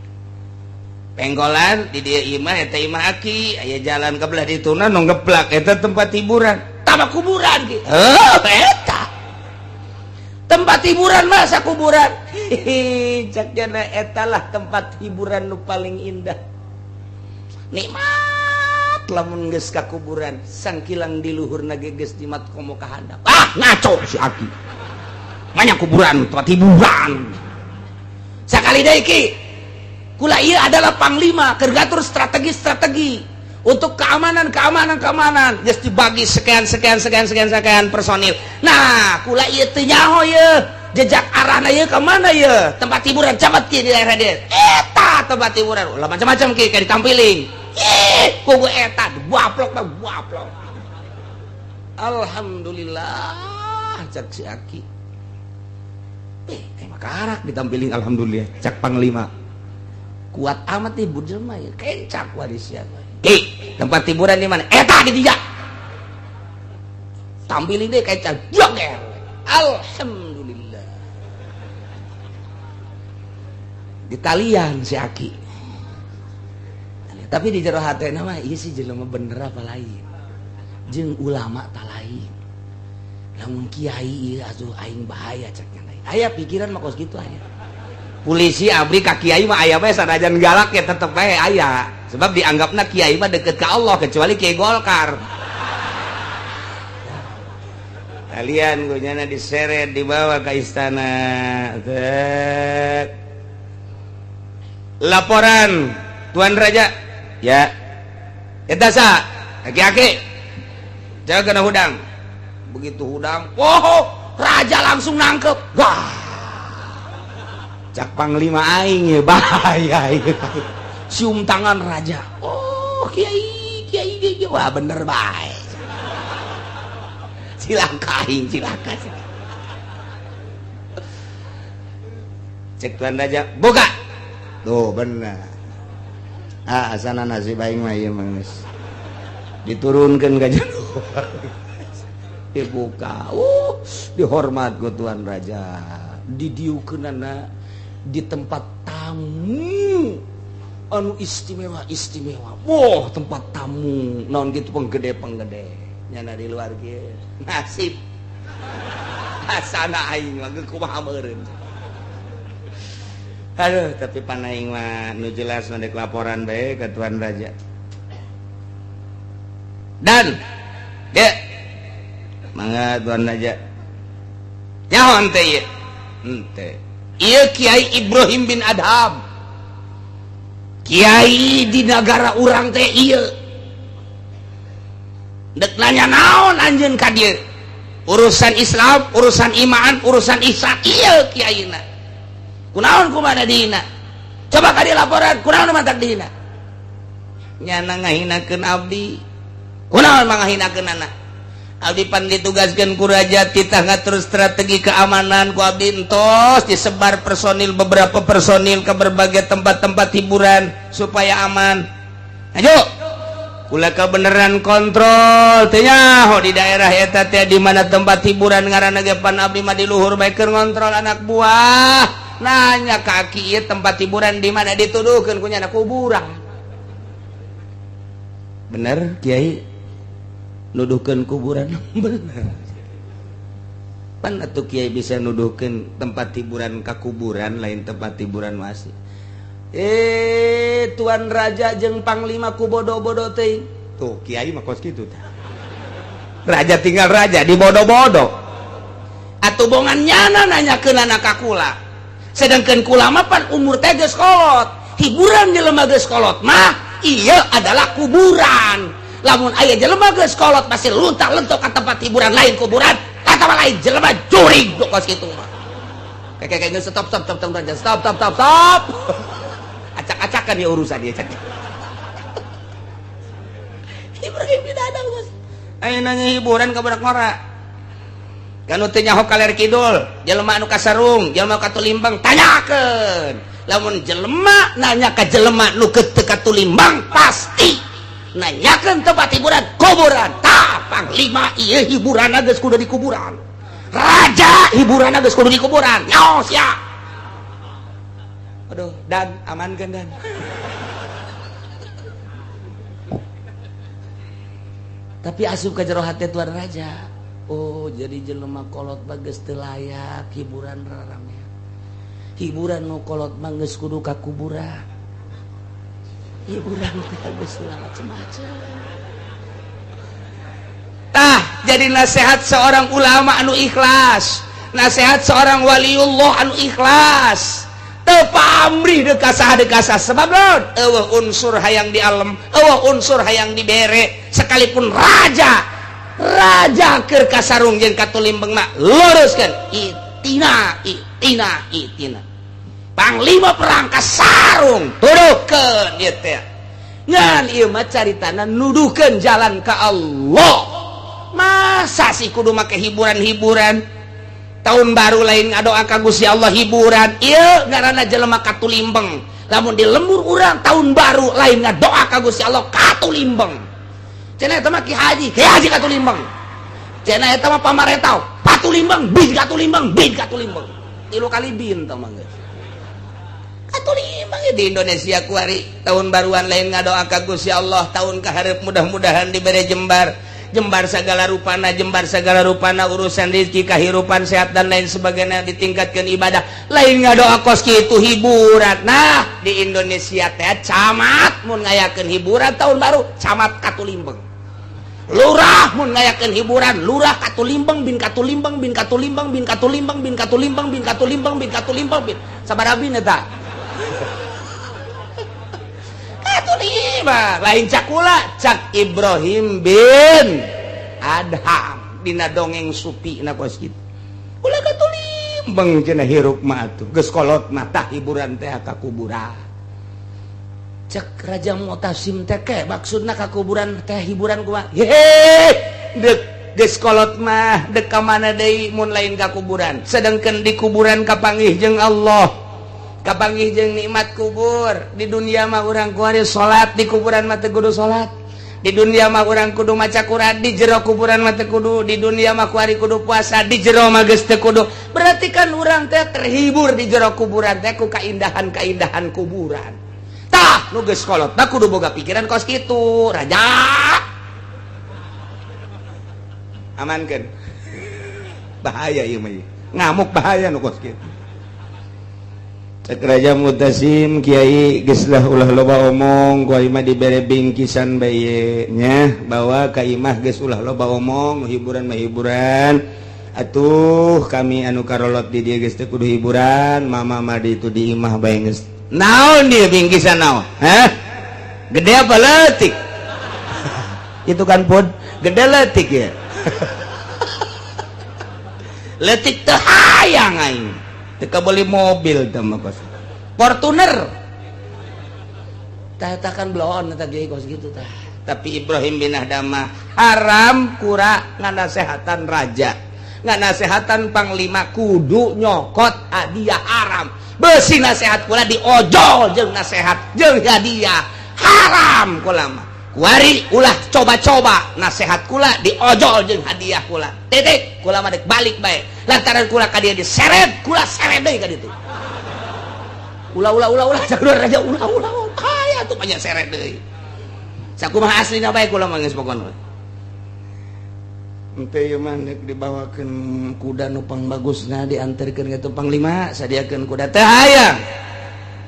A: Pengkolan di dieu imah, eta imah aki, aya jalan ke belah dituna nu ngeplak, eta tempat hiburan.
B: Tama kuburan, Ki.
A: Heuh, eta
B: tempat hiburan, masa kuburan? Hihi, cak jana, etalah tempat hiburan nu paling indah, nikmat lamun geus ka kuburan, sangkilang di luhurna ge geus jimat komo ka handap.
C: Ah, ngaco si aki, banyak kuburan tempat hiburan.
B: Sakali deui, Ki, kula ieu adalah panglima keur ngatur strategi-strategi untuk keamanan, keamanan, keamanan. Geus dibagi sekian sekian sekian sekian sekian personil. Nah, kula ieu teu nyaho ieu.
A: Jejak arahna ieu ka mana ieu? Tempat hiburan camat ki di daerah dieu. Eta tempat hiburan. Ulah macam-macam ki kayak ditampiling. Ih, kugu eta baplok mah baplok. Alhamdulillah cak si Aki. Eh, makarak ditampiling alhamdulillah cak panglima. Kuat amat nih jelema ya. Kencak waris siapa. Ki, tempat hiburan di mana? Eta di tiga. Tampilin deh kencak. Joger. Alhamdulillah. Ditalian si Aki. Tapi di jero hati nama iya sih jelema bener apa lain. Jeung ulama tak lain. Lamun kiai ieu asuh aing bahaya cek nya. Aya pikiran mah kos kitu aya. Polisi abri ka kiai mah aya bae sanajan galak ya tetep bae aya. Sebab dianggapna kiai mah deket ka Allah kecuali kiai Golkar. Kalian gunyana diseret dibawa ke istana. Tek. Laporan Tuan Raja. Ya. Eta sa, aki-aki. Jaga kena hudang. Begitu hudang, wow, raja langsung nangkep. Wah. Cak panglima aing ya bahaya ieu. Cium tangan raja. Oh, kiai, kiai, kiai. Wah, bener bae. Cilaka aing, cilaka. Cek Tuan Raja, buka. Tuh bener. Ah, asana nasib aing mah ieu mah geus. Diturunkeun ka jero. Dibuka. Dihormat ku Tuan Raja. Didiukeunana di tempat tamu anu istimewa istimewa. Wah, tempat tamu naon gitu penggede-penggede. Nyana di luar kieu. Nasib. Asana aing mah geus kumaha meureun. Aduh, tapi panaing mah nu jelas mah dek laporan bae ke Tuan Raja. Dan dek mangga Tuan Raja. Nyaho ente ieu? Ente. Ieu Kiai Ibrahim bin Adham. Kiai di negara urang teh ieu. Dek nanya naon anjeun ka dieu? Urusan Islam, urusan iman, urusan ihsan, ieu kiaina. Kunaon kumana dihina? Coba ka dieu laporan, kunaon mantak dihina? Nyana ngahinakeun abdi. Kunaon mangahinakeun anak? Abdi pan ditugaskeun ku raja titah ngatur strategi keamanan ku abdi entos disebar personil beberapa personil ke berbagai tempat-tempat hiburan supaya aman. Ayo. Kula kebenaran kontrol teh nyaho di daerah eta teh di mana tempat hiburan ngaranna ge pan abdi mah di luhur bae keur ngontrol anak buah. Nanya kaki ieu tempat hiburan di mana dituduhkeun ku nyana kuburan. Bener Kiai nuduhkeun kuburan? Bener. Pan atuh Kiai bisa nuduhkeun tempat hiburan ka kuburan lain tempat hiburan masih. Tuan Raja jeung panglima ku bodoh-bodoh teuing. Tuh Kiai mah kos kitu tah. Raja tinggal raja di bodoh-bodoh. Atuh bongan nyana nanyakeun anak ka kula. Sedangkan kula mah pan umur teh geus kolot. Hiburan jelema geus kolot mah ieu adalah kuburan. Lamun aya jelema geus kolot pasti luntak-lentok ka tempat hiburan lain kuburan, atawa lain jelema jurig kos kitu mah. Kayak kayak stop stop stop stop stop stop stop stop. Acak-acakan ya urusan dia cak. Ibrahim bin Adham geus. Aya nanya hiburan ka budak ngora. Kanu teu nyaho kaler kidul, jelema anu kasarung, jelema katulimbang tanyakeun. Lamun jelema nanya ka jelema nu teu katulimbang pasti nanyakeun tempat hiburan kuburan. Tah panglima ieu hiburan geus kudu di kuburan. Raja hiburan geus kudu di kuburan. Nyaho sia. Aduh, dan amankeun dan. Tapi asup ka jero hate Tuan Raja. Oh, jadi jelema kolot mah geus teu layak hiburan rarame. Hiburan nu kolot mah geus kudu ka kuburan. Hiburan teh geus macem-macem. Tah, jadi nasihat seorang ulama anu ikhlas, nasihat seorang waliullah anu ikhlas. Teu pamrih deuk ka saha deuk ka saha sebab naon? Eueuh unsur hayang di alam, eueuh unsur hayang dibere, sekalipun raja. Raja keur kasarung jeung katulimbang mah luruskeun. Itu I'tina i'tina i'tina. Panglima perang kasarung tuduhkeun ieu teh. Ngan ieu mah caritana nuduhkeun jalan ka Allah. Masa sih kudu make hiburan-hiburan? Tahun baru lain ngadoa ka Gusti Allah hiburan. Ieu ngaranna jelema katulimbeng. Lamun di lembur urang tahun baru lain ngadoa ka Gusti Allah katulimbeng. Cenah eta mah ki haji katulimbeng. Cenah eta mah pamaretau patulimbeng bin katulimbeng bin katulimbeng. 3 kali bin tah mah geus. Katulimbeng di Indonesia kuari tahun baruan lain ngadoa ka Gusti Allah tahun kaharep mudah-mudahan dibere jembar. Jembar segala rupana, jembar segala rupana urusan rezeki, kehidupan sehat dan lain sebagainya, ditingkatkan ibadah. Lain ngadoa kos kitu hiburan. Nah, di Indonesia teh camat mun ngayakeun hiburan tahun baru, camat katulimbeng. Lurah mun ngayakeun hiburan, lurah katulimbeng bin katulimbeng bin katulimbeng bin katulimbeng bin katulimbeng bin katulimbeng bin katulimbeng bin. Sabaraha bin eta? Katulimbeng. Lain cakula, cak Ibrahim bin Adham dina dongeng supi na kos kitu. Ulah katulimbeng cenah hirup mah atuh. Geus kolot mah tah hiburan teh ka kuburan. Cek Raja Mu'tasim teh ke maksudna ka kuburan teh hiburan kumaha? Hehe, dek geus kolot mah dek ka mana deui mun lain ka kuburan. Sedangkan di kuburan kapanggih jeung Allah. Kapanggih jeung nikmat kubur. Di dunia mah urang kuari salat, di kuburan mah teu kudu salat. Di dunia mah urang kudu maca Quran, di jero kuburan mah teu kudu. Di dunia mah kuari kudu puasa, di jero mah geus teu kudu. Berarti kan urang teh terhibur di jero kuburan teh ku kaindahan-kaindahan kuburan. Tah, nu geus kolot mah kudu boga pikiran kos kitu, raja. Amankeun. Bahaya ieu mah. Ngamuk bahaya nu kos kitu. Cek Raja Mutasim Kiai geus lah ulah loba omong ku imah dibere bingkisan bae nya bawa ka imah geus ulah loba omong hiburan mah hiburan atuh kami anu karolot di dieu geus teu kudu hiburan mama mah di itu di imah bae geus naon dia bingkisan naon hah gede apa leutik itu kan pun gede leutik ya leutik teu hayang aing teu beli mobil teh mah kos Fortuner tah eta kan bloon eta ge kos kitu tah. Tapi Ibrahim bin Adham haram kura nganasehatan raja nganasehatan panglima kudu nyokot hadiah haram besi nasehat kula diojol jeung nasehat jeung hadiah haram kula mah kuari ulah coba-coba nasehat kula diojol jeung hadiah kula titik kula mah dek balik bae lantaran kula ka dia diseret kula seret deui ka ditu ulah ulah ulah ulah sakulah raja ulah ulah aya tuh banyak seret deui sakumaha aslina bae kula mah geus pokona ente ieu mah deuk dibawakeun kuda nu pangbagusna dianterkeun ka panglima sadiakeun kuda teh hayang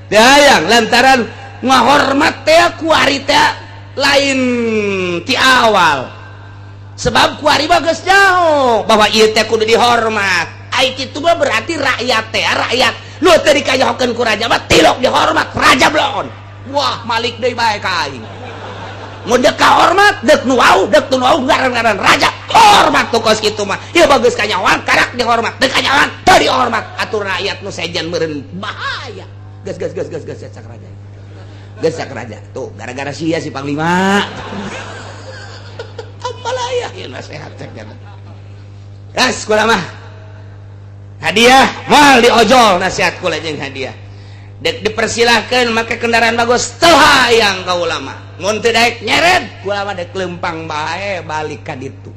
A: teh hayang lantaran ngahormat teh kuari teh lain ti awal sebab kuari mah geus nyaho bahwa ieu teh kudu dihormat ai kitu mah berarti rakyat teh rakyat nu teu dikayahokeun ku raja mah tilok dihormat raja bloon wah malik deui bae ka aing mun deuk kahormat deuk nu wau deuk nu wau ngaran-ngaran raja hormat tuh kos kitu mah ieu bagus kanyawan karak dihormat deuk kanyawan teu dihormat atuh rakyat nu sejen meureun bahaya geus geus geus geus geus cak raja geus cak raja tuh gara-gara sia si panglima amalaya ieu nasehat cek geus kula mah hadiah moal diojol nasihat kula jeung hadiah dek dipersilahkan make kendaraan bagus teu hayang ka ulama mun teu daek nyeret kula mah dek lempang bae balik ka ditu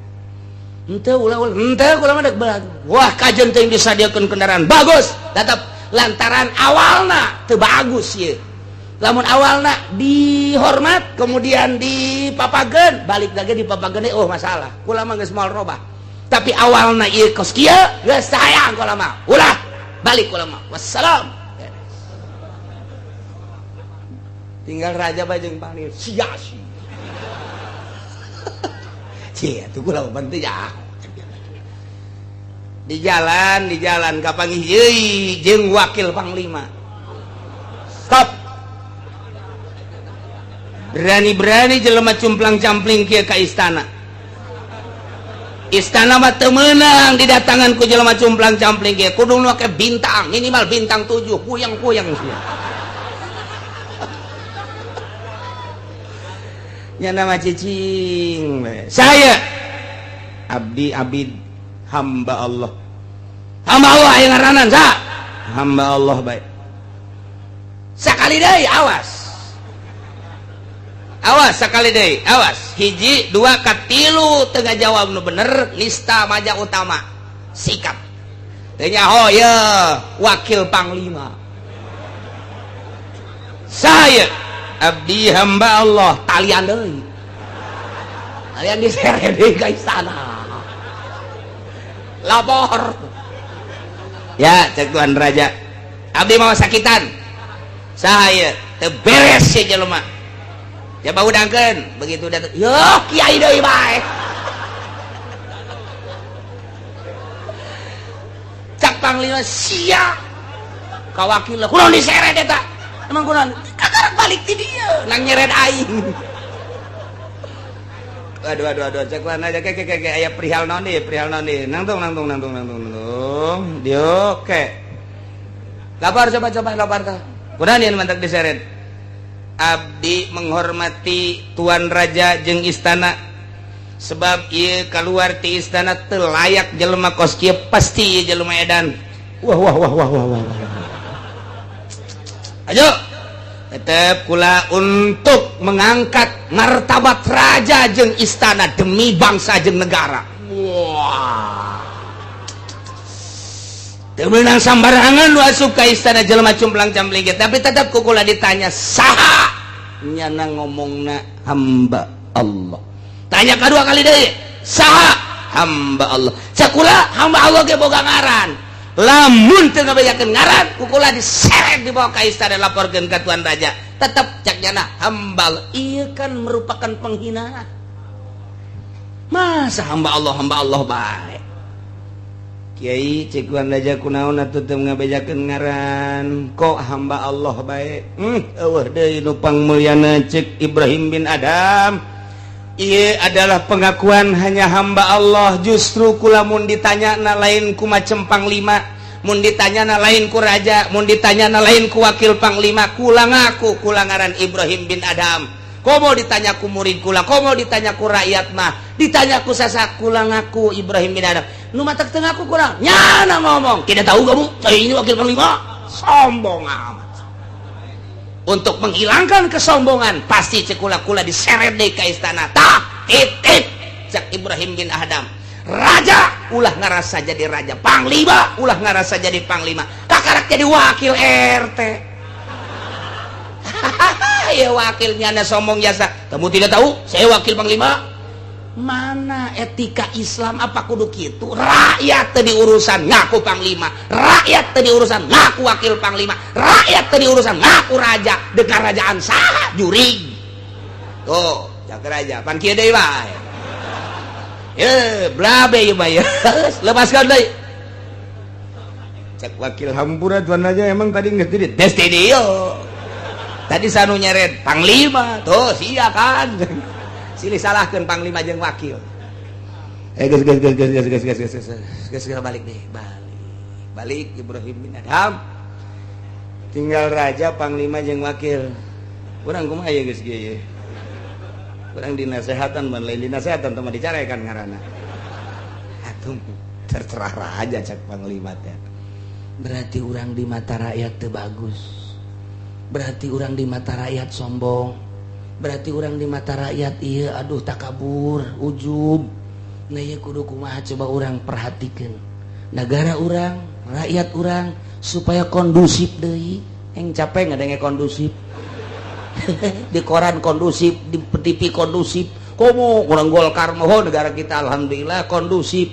A: henteu ulah ulah henteu kula mah dek balik wah kajen teuing disadiakeun kendaraan bagus tetep lantaran awalna teu bagus ieu lamun awalna dihormat kemudian dipapageun balik lagi dipapageun oh masalah kula mah geus moal robah tapi awalna ieu kos kieu geus teu hayang kula mah ulah balik kula mah wassalam. Tinggal raja bae jeung panglima sia sia sia tuh kula mah penting ya di jalan kapanggih euy jeung wakil panglima stop berani-berani jelema cumplang-campling kieu ka istana. Istana mah teu meunang didatangan ku jelema cumplang campling ge, kudu make bintang, minimal bintang 7, puyeng-puyeng sia. Nya nama cicing saya abdi abid hamba Allah. Hamba Allah aya ngaranan sa? Hamba Allah baik. Sakali deui awas. Awas sekali deh, awas. Hiji, dua, katilu tengah jawab nu bener, nista maja utama. Sikap. Teu nyaho ye wakil panglima. Saya abdi hamba Allah, talian deui. Talian diseret deui ka istana. Lapor. Ya, cek Tuan Raja. Abdi mau sakitan. Saya teu beres si jelema. Coba udangkeun, begitu datang, yo kiai deui bae. Cak panglima sia. Ka wakil kunaon diseret eta? Emang kunaon? Kakarak balik ti dieu, nang nyeret aing. Aduh aduh aduh, cek mana aja ke ke ke aya perihal naon deui, perihal naon deui. Nangtung nangtung nangtung nangtung nangtung. Dio ke. Lapor coba coba lapor tah. Kunaon ieu mantak diseret? Abdi menghormati Tuan Raja jeung istana sebab ieu keluar ti istana teu layak jelema kos kieu, pasti ieu jelema edan. Wah wah wah wah wah wah. Ayo tetep kula untuk mengangkat martabat raja jeung istana demi bangsa jeung negara. Wah. Teu meunang sambarangan nu asup ka istana jelema cumplang campling, tapi tetep ku kula ditanya saha nyana ngomongna hamba Allah. Tanya kedua kali deui, saha? Hamba Allah. Cakula hamba Allah ge boga ngaran. Lamun teu ngabejakeun ngaran, ku kula diseret dibawa ka istana laporkeun ka Tuan Raja. Tetep cak nyana hamba Allah. Ieu kan merupakan penghinaan. Masa hamba Allah bae. Kiai cek Tuan Raja kunaon atuh teu ngabejakeun ngaran, kok hamba Allah bae. Eueuh deui nu pangmulyana cek Ibrahim bin Adam. Ieu adalah pengakuan hanya hamba Allah, justru kula mun ditanya na lain ku macem panglima, mun ditanya na lain ku raja, mun ditanya na lain ku wakil panglima, kula ngaku kula ngaran Ibrahim bin Adam. Komo ditanya ku murid kula, komo ditanya ku rakyat mah, ditanya ku sasak kula ngaku Ibrahim bin Adam. Nu matak teu ngaku kurang, nyana ngomong, tidak tahu kamu, saya ini wakil panglima, sombong amat. Untuk menghilangkan kesombongan, pasti cekula-kula diseret deui ka istana. Tah, titip cak Ibrahim bin Adam. Raja ulah ngarasa jadi raja, panglima ulah ngarasa jadi panglima, kakarak jadi wakil RT. Ya wakilnya anda sombong jasa. Kamu tidak tahu, saya wakil panglima. Mana etika Islam apa kudu kitu? Rakyat teu diurusan ngaku panglima, rakyat teu diurusan ngaku wakil panglima, rakyat teu diurusan ngaku raja. Deuk kerajaan saha jurig. Tuh, cak raja pan kieu deui bae. Ye, blabe ieu mah ye. Lepaskan deui. Cak wakil hampura tuan raja emang tadi geus di tes dieu. Tadi sanu nyeret panglima, tuh sia kan. Silih salahkeun panglima jeung wakil. Geus geus geus geus geus geus geus geus geus geus balik deh, balik. Balik Ibrahim bin Adham. Tinggal raja, panglima jeung wakil. Urang kumaha ye geus kieu ye? Urang dinasehatan ban lain dinasehatan teh mah dicarekan ngaranna. Atuh tercerah raja cak panglima teh.
B: Berarti urang di mata rakyat teu bagus. Berarti urang di mata rakyat sombong. Berarti orang di mata rakyat iya aduh takabur ujub. Nah iya kudu kumaha coba orang perhatikan negara orang, rakyat orang supaya kondusif deui. Yang capek ngadenge kondusif. Di koran kondusif, di TV kondusif. Komo kurang Golkar moho negara kita alhamdulillah kondusif.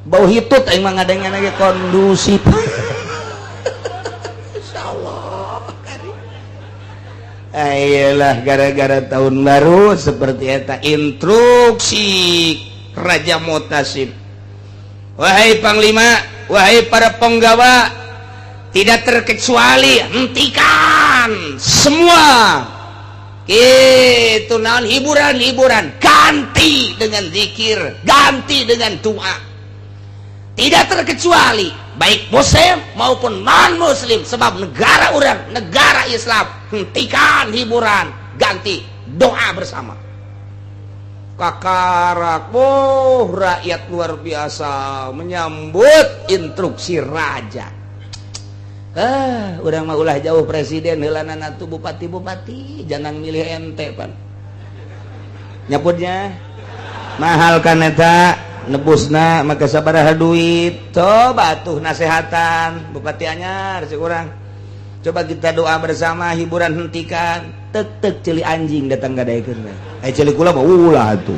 B: Bau hitut aing mah ngadenge lagi kondusif. Insyaallah. Ayolah gara-gara tahun baru seperti eta instruksi Raja Mutasib. Wahai panglima, wahai para penggawa, tidak terkecuali hentikan semua
A: Itu naon, hiburan-hiburan ganti dengan zikir, ganti dengan doa. Tidak terkecuali baik muslim maupun non muslim, sebab negara urang negara Islam. Hentikan hiburan, ganti doa bersama. Kakarak, oh, rakyat luar biasa menyambut instruksi raja. Ah, urang mah ulah jauh presiden heulana tuh, bupati-bupati jangan milih ente pan nyaputnya mahal kan eta nebusna, maka sabaraha duit. Coba tuh nasehatan bupati anyar si urang, coba kita doa bersama, hiburan hentikan. Tek tek ceuli anjing datang gadaikeun. Eh, ceuli kula mah ulah tuh.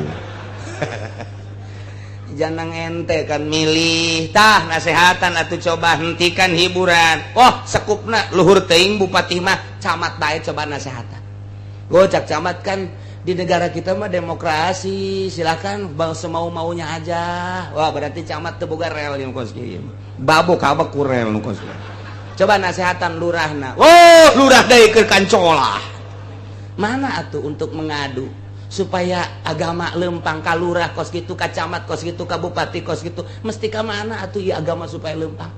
A: Jangan ente kan milih tah nasehatan atau coba hentikan hiburan. Oh, sekupna luhur teuing bupati mah, camat bae coba nasehatan. Oh, cak camat kan di negara kita mah demokrasi, silakan bang, semau maunya aja. Wah, berarti camat teu boga rel yang kos kieu, babuk kabak ku rel nu kos. Coba nasehatan lurahna. Oh, lurah deui keur kancolah. Mana atuh untuk mengadu supaya agama lempang ka lurah kos gitu, ka camat kos gitu, ka bupati kos gitu, mesti ka mana atuh ya agama supaya lempang?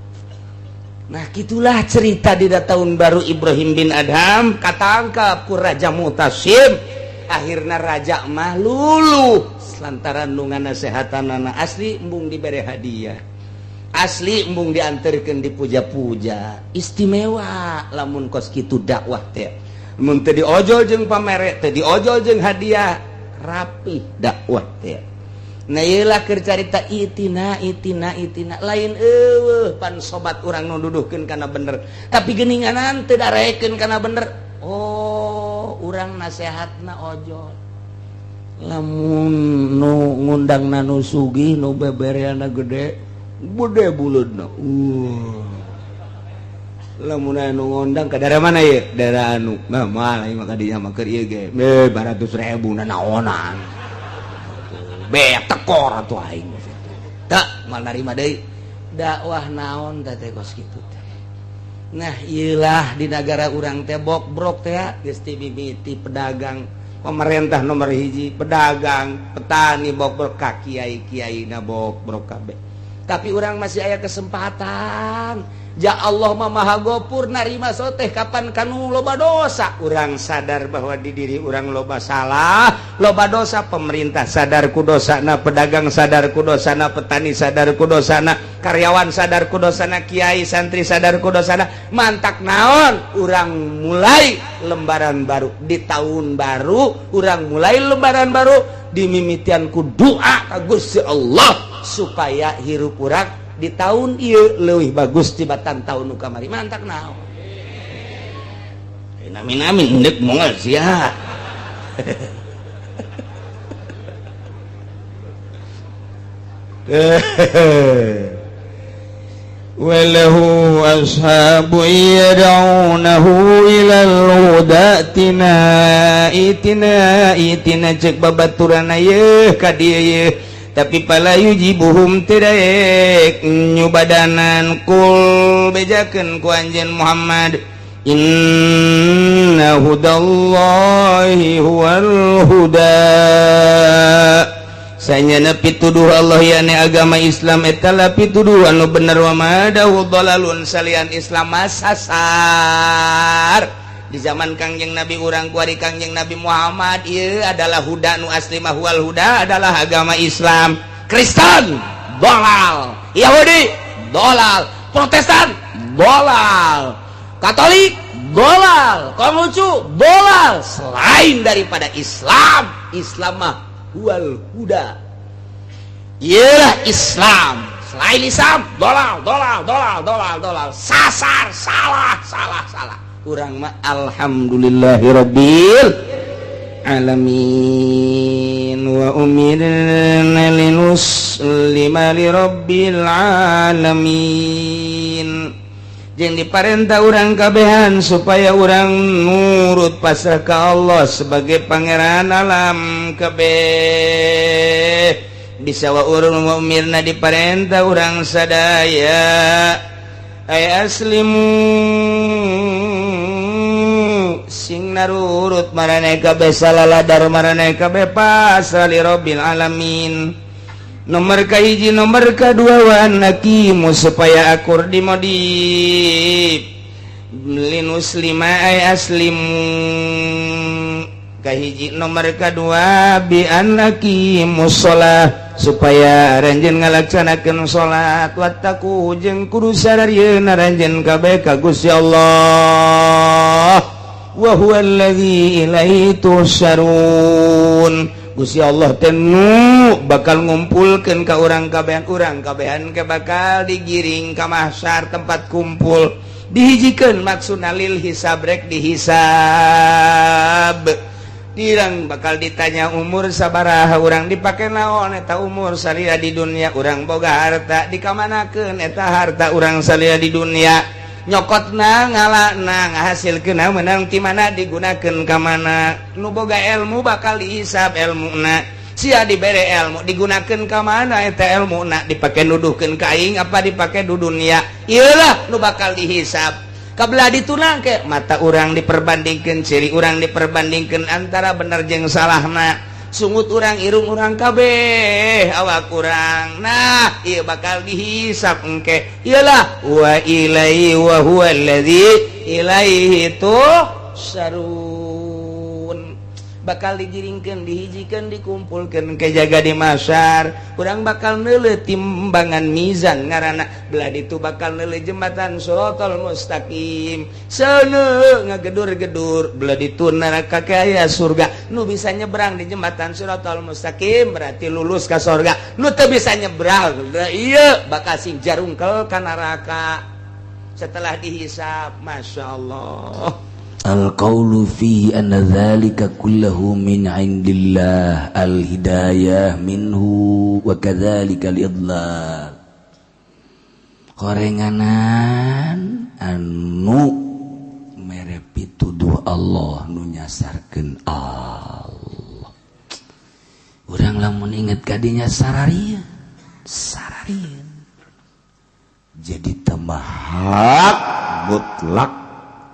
A: Nah, gitulah cerita di tahun baru Ibrahim bin Adham katangkap ku Raja Mutasim. Akhirnya raja mah luluh lantaran nu nasehatan asli, embung diberi hadiah, asli embung diantarkan, dipuja-puja istimewa. Lamun kos kitu dakwah teh, mun teu diojol jeung pamere, teu diojol jeung hadiah, rapi dakwah teh. Nah, ieulah keur carita itina itina itina lain eueuh pan sobat urang nu duduhkeun kana bener, tapi geuninganan teu darekeun kana bener. Oh, urang nasehatna ojol. Lamun nu ngundang nu sugih, nu bebereana gede gede buleudna. Lamun anu ngondang ke daerah mana ya, daerah anu, nah, malah maka dia mah keur ieu ge 100.000 nanaonan be tekor atuh aing tak mal narima deui dakwah naon teh kos kitu teh. Nah, iyalah di negara urang teh bokbrok teh geus ti mimiti pedagang, pemerintah nomor hiji pedagang, petani bokbrok, ka kiai-kiai na bokbrok kabeh. Tapi urang masih aya kesempatan. Ya Allah mah Maha Gopur, narima soteh kapan kanu loba dosa. Urang sadar bahwa di diri urang loba salah, loba dosa. Pemerintah sadar ku dosana, pedagang sadar ku dosana, petani sadar ku dosana, karyawan sadar ku dosana, kiai santri sadar ku dosana. Mantak naon, urang mulai lembaran baru di tahun baru. Urang mulai lembaran baru dimimitian ku doa ka Gusti Allah supaya hirup urang di tahun ieu leuwih bagus tibatan tahun nu kamari. Mantak naon? Amin amin, endek moal sia.
B: وله أصحاب يدعونه إلى الهدى ائتنا ائتنا ائتنا cek babaturan ye ka dieu ye, tapi fala yujibuhum teu daek nyubadanan. Qul, bejakeun ku anjeun Muhammad, inna hudallahi huwal huda, sanyana pituduh Allah yakni agama Islam eta lah pituduh anu bener. Wa ma adahu dhalalun, salian Islam sasar. Di zaman Kangjeng Nabi urang kuari, Kangjeng Nabi Muhammad, ieu adalah huda nu asli mah. Huwal huda adalah agama Islam. Kristen dolal, Yahudi dolal, Protestan dolal, Katolik dolal, Konghucu dolal, selain daripada Islam. Islam mah huwal huda, ialah Islam. Selain Islam dolal, dolal, dolal, dolal, dolal, sasar, salah, salah, salah. Urang mah alhamdulillahirabbil alamin. Wa umirna linuslima lirabbil alamin, jeung diparentah urang kabehan supaya urang nurut pasrah ka Allah sebagai pangeran alam kabeh. Bisa wa urang wa umirna, diparentah urang sadaya, ay aslimu.
A: Sing narurut maraneh kabeh salaladar maraneh kabeh pasrah li rabbil alamin. Nomor kahiji, nomor kedua, wa annaqimu supaya akur di modif linuslima ay aslimu kahiji, nomor kedua bi annaqimu sholah supaya aranjeun ngalaksanakeun salat, wattaqu jeung kudu sararieun aranjeun kabeh ka Gusti Allah, wa huwa allazi ilaihi tuhsyarun. Gusti Allah teh nu bakal ngumpulkeun ka urang kabehan, urang kabehan ke bakal digiring ka mahsyar, tempat kumpul, dihijikeun, maksudna lil hisab, rek dihisab. Dirang bakal ditanya umur sabaraha urang, dipake naon eta umur salila di dunia, urang boga harta dikamanakeun eta harta urang salila di dunia, nyokotna, ngalana, ngahasilkeun menang ti mana, digunakeun ka mana. Nu boga ilmu bakal dihisab ilmuna. Sia dibere ilmu, digunakeun ka mana eta ilmuna, dipake nuduhkeun ka aing apa dipake di dunia? Iyalah nu bakal dihisab. Kabelah ditunang ke mata urang diperbandingkan, ciri urang diperbandingkan antara bener jeung salahna, sungut urang, irung urang, kabeh awak urang. Nah, ieu bakal dihisab engke. Iyalah wa ilaihi wa huwa allazi ilaihi tuhsyarun. Bakal digiringkeun, dihijikeun, dikumpulkeun ke jaga di mahsyar. Urang bakal neuleuh timbangan, mizan ngaranna. Belah ditu bakal neuleuh jembatan Shiratal Mustaqim, seuneu ngagedur-gedur. Belah ditu neraka, aya surga. Nu bisa nyebrang di jembatan Shiratal Mustaqim berarti lulus ka surga. Nu teu bisa nyebrang, ieu bakal sing jarungkel ka neraka setelah dihisab. Masya Allah.
D: Al-qawlu fihi anna dhalika kullahu min indillah, al-hidayah minhu wa kadzalika al-idlal. Korenganan anu mere pituduh Allah, nu nyasarkeun Allah. Urang lamun inget kadinya sararieun, sararieun. Jadi tambah hak mutlak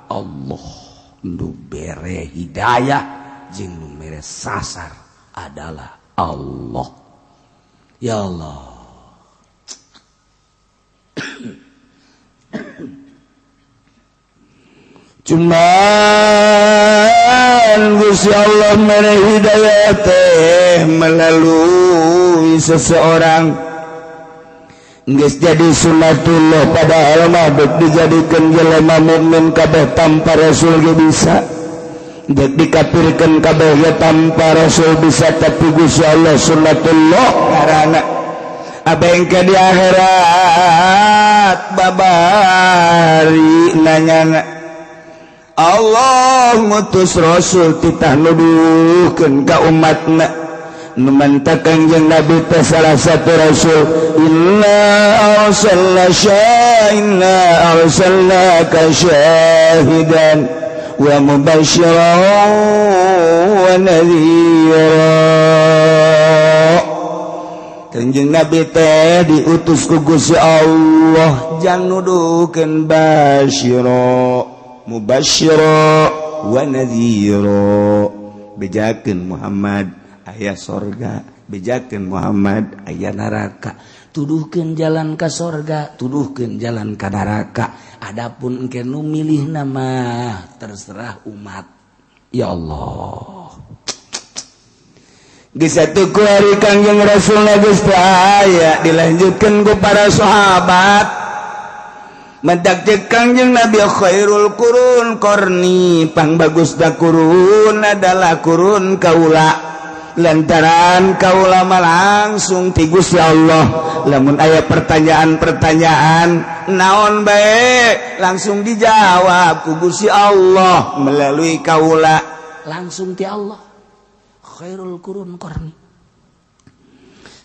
D: Allah nu bere hidayah jeung nu mere sasar adalah Allah. Ya Allah.
A: Cuman Gusti Allah mere hidayah teh melalui seseorang. Geus jadi sunatullah, padahal mah dek dijadikeun jelema mukmin kabeh tanpa rasul ge bisa, dek dikafirkeun kabeh ge tanpa rasul bisa, tapi Gusti Allah sunatullah karana abengke di akhirat babari nanyana. Allah ngutus rasul titah nuduhkeun ka umatna. Nu mantak Kangjeng Nabi teh salah satu rasul. Inna arsalna inna arsalnaka syahidan wa mubasysyiran wa nadhira. Kanjeng Nabi teh diutus ku Gusti Allah jang nuduhkeun basyira, mubasysyira wa nadhira. Bejakeun Muhammad aya sorga, bejakeun Muhammad aya neraka,
D: tuduhkeun jalan ka sorga, tuduhkeun jalan ka neraka. Adapun engke nu milih nama terserah umat. Ya Allah.
A: Di satu hari Kangjeng Rasul geus teu aya, dilanjutkeun ku para sahabat. Mendak cek Kangjeng Nabi, khairul qurun qarni, pang bagusna kurun adalah kurun kaula, lantaran kaula mah langsung ti Gusti Allah. Lamun aya pertanyaan-pertanyaan naon bae langsung dijawab ku Gusti Allah melalui kaula.
D: Langsung ti Allah, khairul qurun qarni.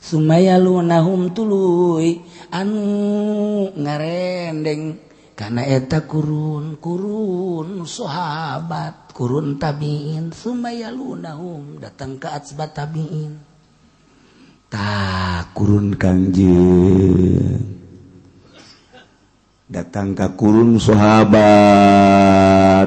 D: Sumayalunahum tuluy anu ngarendeng karena eta kurun, kurun sahabat, kurun tabiin. Sumayalunahum datang ke atsbat tabiin.
A: Tah, kurun Kangjeng datang ke kurun sahabat.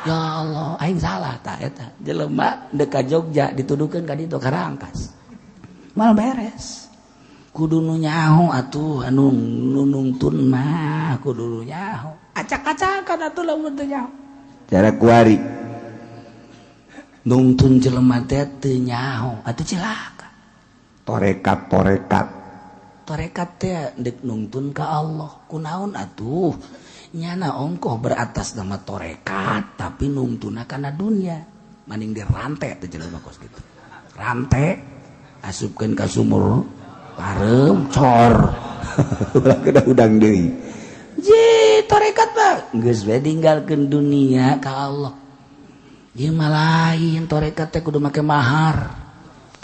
D: Ya Allah, aing salah tah eta. Jelema deuk ka Jogja dituduhkeun ka ditu ka Rangkas. Mal beres. Kudu nu nyaho atuh anu nu nungtun mah kudu nu nyaho. Acak-acakan atuh lamun teu nyaho.
A: Cara kuari.
D: Nungtun jelema teh teu nyaho atuh cilaka.
A: Torekat torekat.
D: Torekat teh deuk nungtun ka Allah. Kunaon atuh? Nyana ongkoh beratas nama torekat tapi nungtuna kana dunia. Maning dirantai teh jelema kos kitu. Rantai asupkeun ka sumur pareum cor.
A: Ulah kena udang deui.
D: Je torekat mah geus we ninggalkeun dunia ka Allah. Ieu mah lain torekat teh kudu make mahar.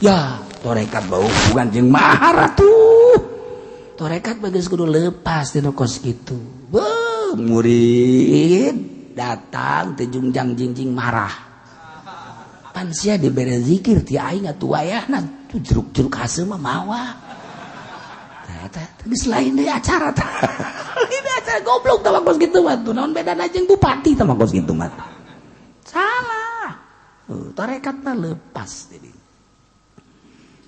D: Ya, torekat bau bukan jeung mahar atuh. Torekat mah geus kudu lepas tina kos kitu. Beuh, murid datang teh jungjang jingjing marah. Pan sia dibere zikir ti aing atuh wayahna tuh jeruk-jeruk haseum mah mawa. Tah eta geus lain deui acara tah. Ini acara goblok tah kos kitu mah tuh naon bedana jeung bupati tah kos kitu mah. Salah. Tarekat mah lepas jadi.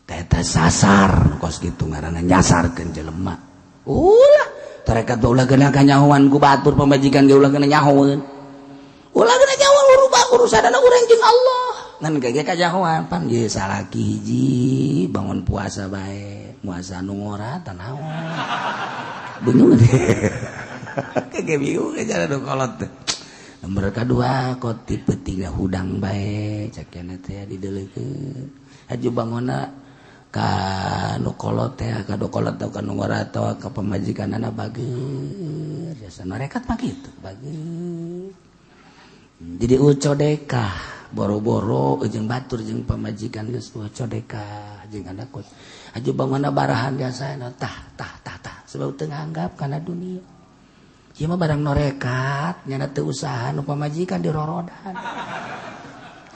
D: Teta sasar kos kitu ngaranna nyasarkeun jelema. Ulah tarekat ulah kena kanyahoan ku batur pamajikan ge ulah kena nyahoeun. Ulah kena nyahoan urubah urusanana urang jeung Allah. Ngan ge kanyahoan pan ye salaki hiji bangun puasa bae, puasa nu ngora tah naon. Bingung deh. Kege bingung cara nu kolot teh. Nomor kadua koti peutingna hudang bae cek cenah teh dideuleukeun. Haju bangonna ka nu kolot teh ka nu kolot atau ka nu ngora atawa ka pamajikanana bager. Jasa norekat mah kitu bager. Jadi ucodekah boro-boro jeung batur jeung pamajikan geus ucodekah jeung anak kos. Haju bangonna barahan biasana tah tah tah tah sebab teu nganggap kana dunia. Ieu mah barang norekat nyana teu usaha nu pamajikan dirorodan.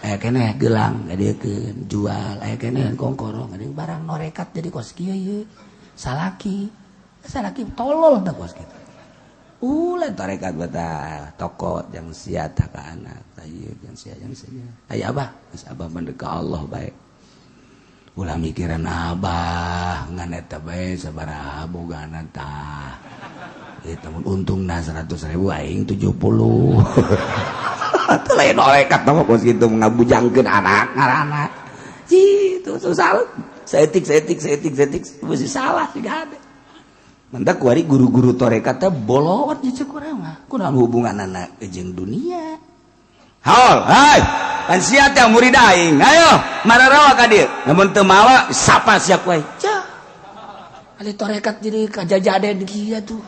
D: Aya keneh gelang ngadeukkeun jual, aya keneh kongkorong ngadeukkeun barang norekat jadi kos kieu ieu. Salaki, salaki tolol tah kos kitu. Ulah tarekat betah toko jang sia tah ka anak, tah ieu jang sia jang sia. Aya abah, geus abah mah deuk ka Allah bae. Ulah mikiran abah ngan eta bae sabaraha bogana tah. Eta mun untungna 100.000 aing 70. Atuh lain norekat mah kos kitu ngabujangkeun anak ngaranna. Itu susah. Saeutik saeutik saeutik saeutik mesti salah siga hade. Mantak kuari guru-guru tarekat teh bolot jeung urang mah. Kunaon hubunganana jeung dunia?
A: Haul, hai. Pan sia teh murid aing. Ayo, mararawa ka dieu. Lamun teu mawa sapa sia ku aing.
D: Cah. Ali tarekat jadi kajajaden kieu tuh.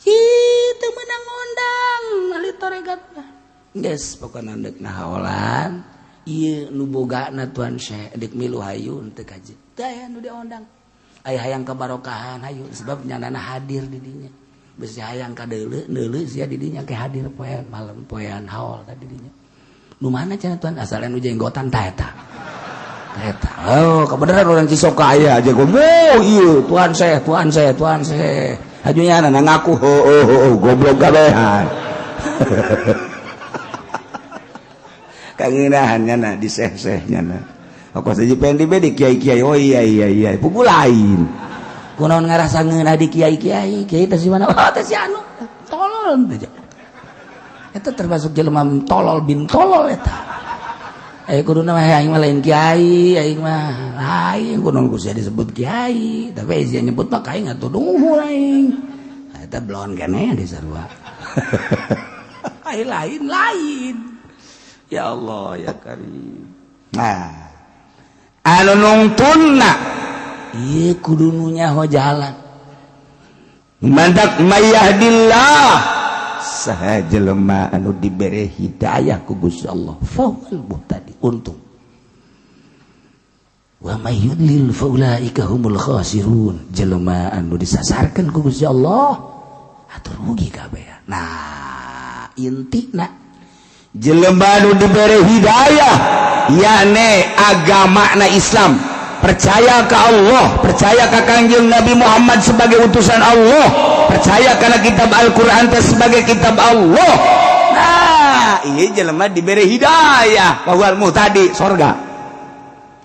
D: Ih, teu meunang ngondang ahli tarekat mah. Geus pokona deuk nahaolan ieu nu bogana Tuan Syekh deuk milu hayu teu kaji. Teu aya nu diondang. Aya hayang kabarokahan hayu sebab nyanana hadir di dinya. Bisi hayang ka deuleu deuleu sia di dinya ke hadir poean malam poean haul tadi dinya. Nu mana cenah Tuan asal nu jenggotan tah eta. Tah eta. Oh, kebenaran orang Cisoka aya aja gua. Oh, ieu Tuan Syekh, Tuan Syekh, Tuan Syekh. Hajunya anak ngaku ho ho ho goblok kabehan.
A: Kangenahan nyana di seh-seh nyana. Kok saja pengen di kiai-kiai. Oh iya iya iya, pugu lain.
D: Kunaon ngarasa ngeunah di kiai-kiai, kiai teh si mana? Oh, teh si anu. Tolol teh. Eta termasuk jelema tolol bin tolol eta. Kuduna mah aing mah lain kiai, aing mah lain kunaon ku sia disebut kiai, tapi sia nyebut mah aing atuh duhur aing. Eta belon keneh di sarua. Ai lain lain.
A: Ya Allah ya Karim. Nah, anu nungtunna
D: ieu kudu nu nyaho jalan.
A: Mantak mayahdillah saha jelema anu dibere hidayah ku Gusti Allah
D: fahuwal muhtadi untung. Wa may yudlil faulaika humul khasirun. Jelema anu disasarkeun ku Gusti Allah atuh rugi kabeh. Nah, intina
A: jelema anu dibere hidayah yakni agama na Islam, percaya ke Allah, percaya ke Kangjeng Nabi Muhammad sebagai utusan Allah, percaya karena kitab Al-Quran sebagai kitab Allah. Nah, Tah ieu jelema dibere hidayah bahwa muhtadi sorga.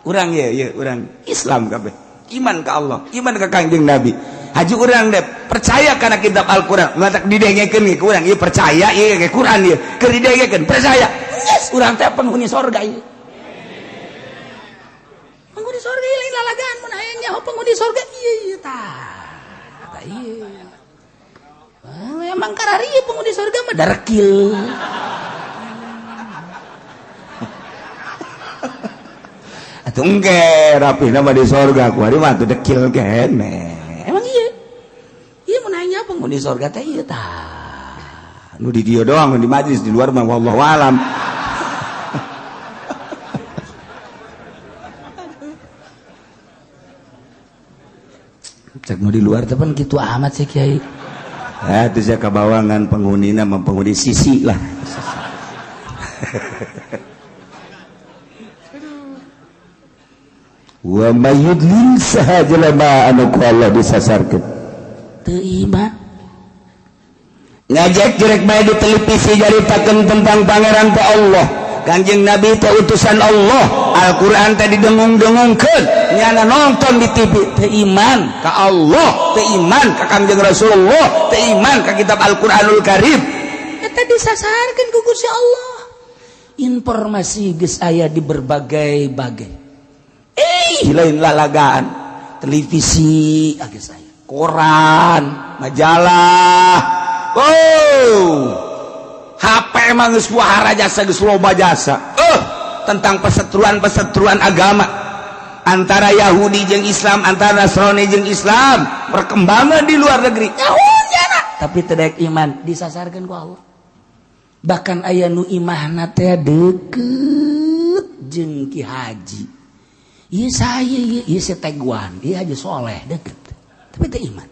A: Urang ye ye urang Islam kabeh. Iman ka Allah, iman ka Kangjeng Nabi. Haji urang deh percaya kana kitab Al-Qur'an. Matak didengekeun ge ku urang ieu percaya ieu ge Quran ieu. Keur didengekeun percaya. Yes, urang teh penghuni sorga ieu.
D: Penghuni sorga ieu lain lalagaan mun hayang nyaho penghuni sorga ieu ieu tah. Tah ieu. Ah, emang kararieu penghuni sorga mah darekil.
A: Atuh engke rapihna mah di sorga ku ari mah atuh dekil keneh.
D: Emang iya. Iya mun hayang nyaho penghuni sorga teh ieu tah.
A: Nu di dieu doang, nu di majlis di luar mah wallahu alam.
D: Cek nu di luar teh pan kitu amat sih kiai.
A: Ah, itu saya kabawangan penghunina mah penghuni sisi lah. Wa may yudlil saha jelema anu ku Allah disasarkeun.
D: Teu iman.
A: Ngajak jerek bae di televisi jaritakeun tentang pangeran teh Allah. Kanjeng Nabi teh utusan Allah. Al-Qur'an teh didengung-dengungkeun. Nyana nonton di TV teu iman ka Allah, teu iman ka Kangjeng Rasulullah, teu iman ka kitab Al-Qur'anul Karim.
D: Eta disasarkeun ku Gusti Allah. Informasi geus aya di berbagai-bagai.
A: Lain lalagaan
D: televisi geus aya,
A: koran, majalah. Oh, HP emang geus wahara jasa geus loba jasa. Tentang perseteruan-perseteruan agama antara Yahudi jeung Islam, antara Nasrani jeung Islam, perkembangan di luar negeri.
D: Tapi teu daek iman disasarkeun ku Allah. Bahkan aya nu imahna teh deukeut jeung Ki Haji. Ieu saya ieu ieu si Teguan, ieu Haji Soleh deukeut. Tapi teu iman.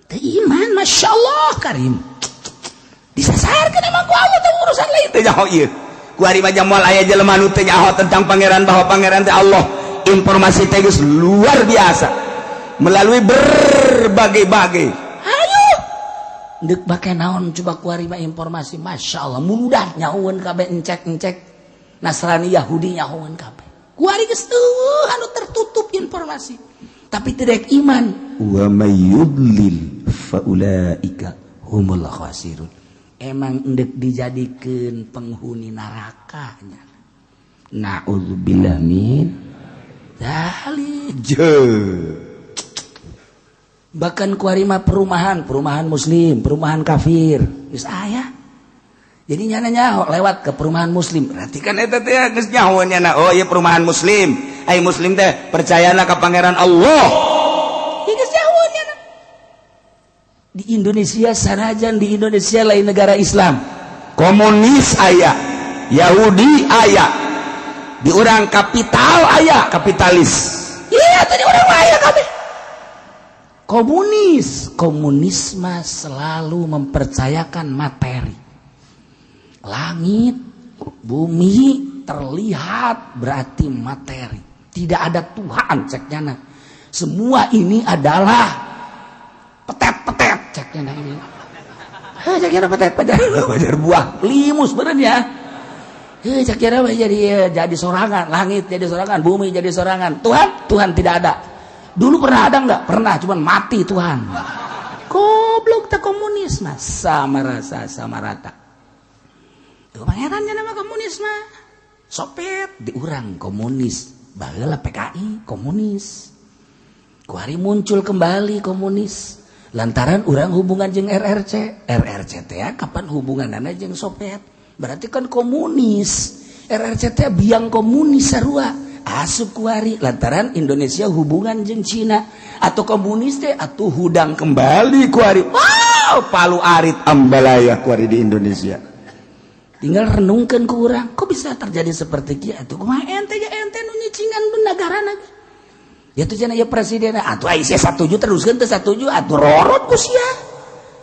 D: Teu iman, Masya Allah Karim. Disasarkeun emang ku Allah teh urusan lain
A: teu nyaho ieu. Ku ari mah moal aya jelema nu teu nyaho tentang pangeran bahwa pangeran teh Allah. Informasi teh geus luar biasa melalui berbagai-bagai.
D: Ayo. Deuk bake naon coba ku ari mah informasi, Masya Allah mudah nyahoeun kabeh encek-encek Nasrani Yahudi nyahoeun kabeh. Ku ari geus eueuh anu tertutup informasi. Tapi teu daek iman.
A: Wa may yudlil fa ulaika
D: humul khasirun. Emang endek dijadikeun penghuni nerakanya. Na'udzubillah min dzalik. Bahkan kuari mah perumahan, perumahan muslim, perumahan kafir. Geus aya. Jadi nyana nyaho lewat ke perumahan muslim.
A: Berarti kan eta teh geus nyaho nyana. Oh ieu perumahan muslim. Ai muslim teh percayana ka pangeran Allah.
D: Ieu geus nyaho nyana. Di Indonesia sanajan di Indonesia lain negara Islam.
A: Komunis aya, Yahudi aya. Di urang kapital aya, kapitalis.
D: Iya tadi urang aya kabeh. Komunis, komunisme selalu mempercayakan materi. Langit, bumi terlihat berarti materi. Tidak ada Tuhan ceknya. Semua ini adalah petet-petet ceknya ini. Heh ceknya petet-petet.
A: Wajar buah
D: limus bener ya. Heh ceknya jadi sorangan, langit jadi sorangan, bumi jadi sorangan. Tuhan, Tuhan tidak ada. Dulu pernah ada nggak? Pernah, cuman mati Tuhan. Goblok tak komunis mah sama rasa sama rata. Tuh pangerannya nama komunis mah. Sopet diurang komunis, baheula PKI komunis. Kuari muncul kembali komunis. Lantaran urang hubungan jeung RRC, RRC teh kapan hubunganana jeung Soviet? Berarti kan komunis. RRC teh biang komunis sarua. Asup kuari lantaran Indonesia hubungan jeung Cina atau komunis teh atuh hudang
A: kembali kuari. Wow, Palu arit ambalaya kuari di Indonesia.
D: Tinggal renungkan ke urang, kok bisa terjadi seperti kieu atuh kumaha ente ya ente nu nyicingan negara lagi. Ya tuh cenah ya presiden atuh ai sia satuju teruskeun teu satuju atuh rorot ku sia.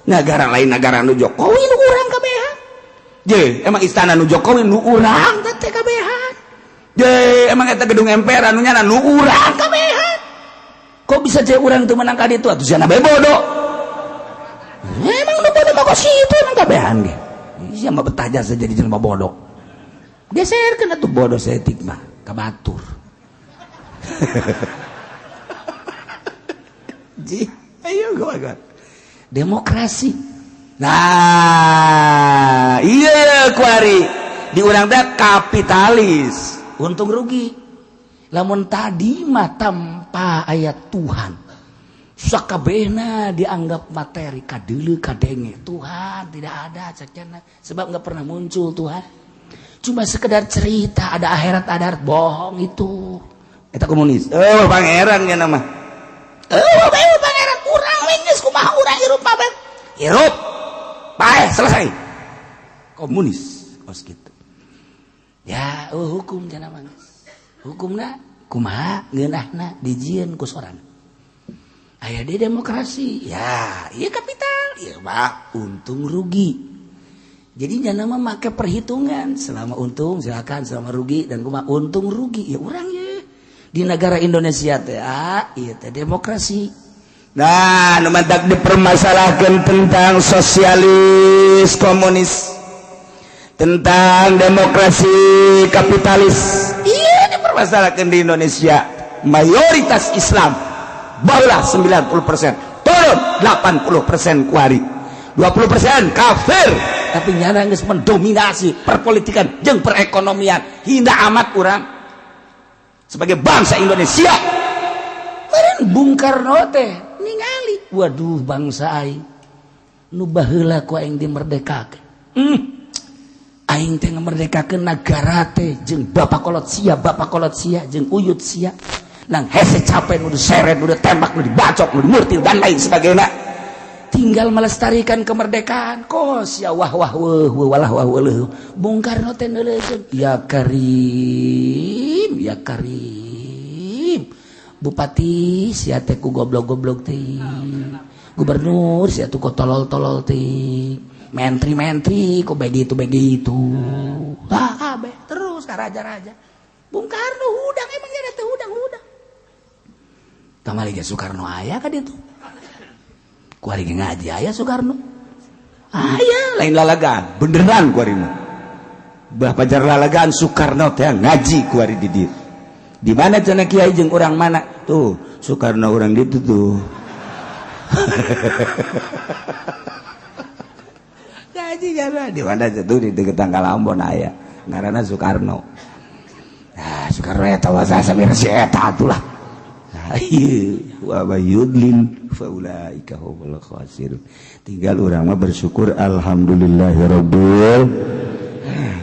A: Negara lain negara nu Jokowi
D: nu urang kabehan.
A: Je, emang istana nu Jokowi nu
D: urang teh kabehan.
A: Je, emang eta gedung MPR anu nyana nu urang
D: kabehan. Kok bisa je urang teu menang ka ditu atuh sia bae
A: bodoh.
D: Emang nu bodoh mah kok situ emang kabehan ge. Sia mah betah jasa jadi jelema bodoh. Geserkeun atuh bodoh saeutik mah ka batur. Ji, ayo gua. Demokrasi. Nah, iya kuari di urang teh kapitalis, untung rugi. Lamun tadi mah tanpa ayat Tuhan, sakabehna dianggap materi, kadeuleu kadenge Tuhan tidak ada cacana, sebab nggak pernah muncul Tuhan, cuma sekedar cerita ada akhirat, ada akhirat, bohong itu.
C: Eta komunis. Oh, pangeran ya nama.
D: Oh, pangeran urang we geus kumaha urang hirup pabe.
C: Hirup. Bae selesai. Komunis kos gitu.
D: Ya, oh, hukum cenah mah. Hukumna kumaha ngeunahna dijieun ku sorangan. Aya di demokrasi, ya, iya kapital, iya pak, untung rugi. Jadi jangan mah make perhitungan, selama untung silakan, selama rugi dan kumaha untung rugi, ya urang ya. Di negara Indonesia teh, ah, iya teh demokrasi.
C: Nah, nu mantak dipermasalahkan tentang sosialis komunis, tentang demokrasi kapitalis. Iya dipermasalahkan di Indonesia. Mayoritas Islam barulah 90%, turun 80% kuari, 20% kafir.
D: Tapi nyana geus mendominasi perpolitikan jeung perekonomian. Hina amat urang
C: sebagai bangsa Indonesia.
D: Meureun Bung Karno teh ningali, waduh bangsa aing nu baheula ku aing dimerdekakeun. Aing teh ngamerdekakeun nagara teh jeung bapak kolot sia, bapak kolot sia jeung uyut sia. Nang hese capek nu diseret, nu ditembak, nu dibacok, nu dimurtil dan lain sebagainya. Tinggal melestarikan kemerdekaan. Kos ya wah wah wah walah wah wah. Bung Karno teh neuleukeun, ya Karim, ya Karim. Bupati sia teh ku goblok-goblok teh. Gubernur sia tuh ku tolol-tolol teh. Menteri-menteri kok begitu begitu. Ah kabeh terus ka raja-raja. Bung Karno hudang emangnya teh hudang-hudang. Kamari ge Soekarno aya ka ditu. Kuari ge ngaji aya Soekarno.
C: Aya lain lalagaan, beneran kuari mah. Bah pajar lalagaan Soekarno teh ngaji kuari di dieu. Di mana cenah kiai jeung urang mana? Tuh, Soekarno urang ditu tuh. Ngaji kana di mana tuh di deket Tanggal Ambon aya. Ngaranna Soekarno. Nah, Soekarno eta wasa samir si eta atulah. Nah, ieu wa yudlil faulaika humul khasirun. Tinggal urang mah bersyukur alhamdulillahirabbil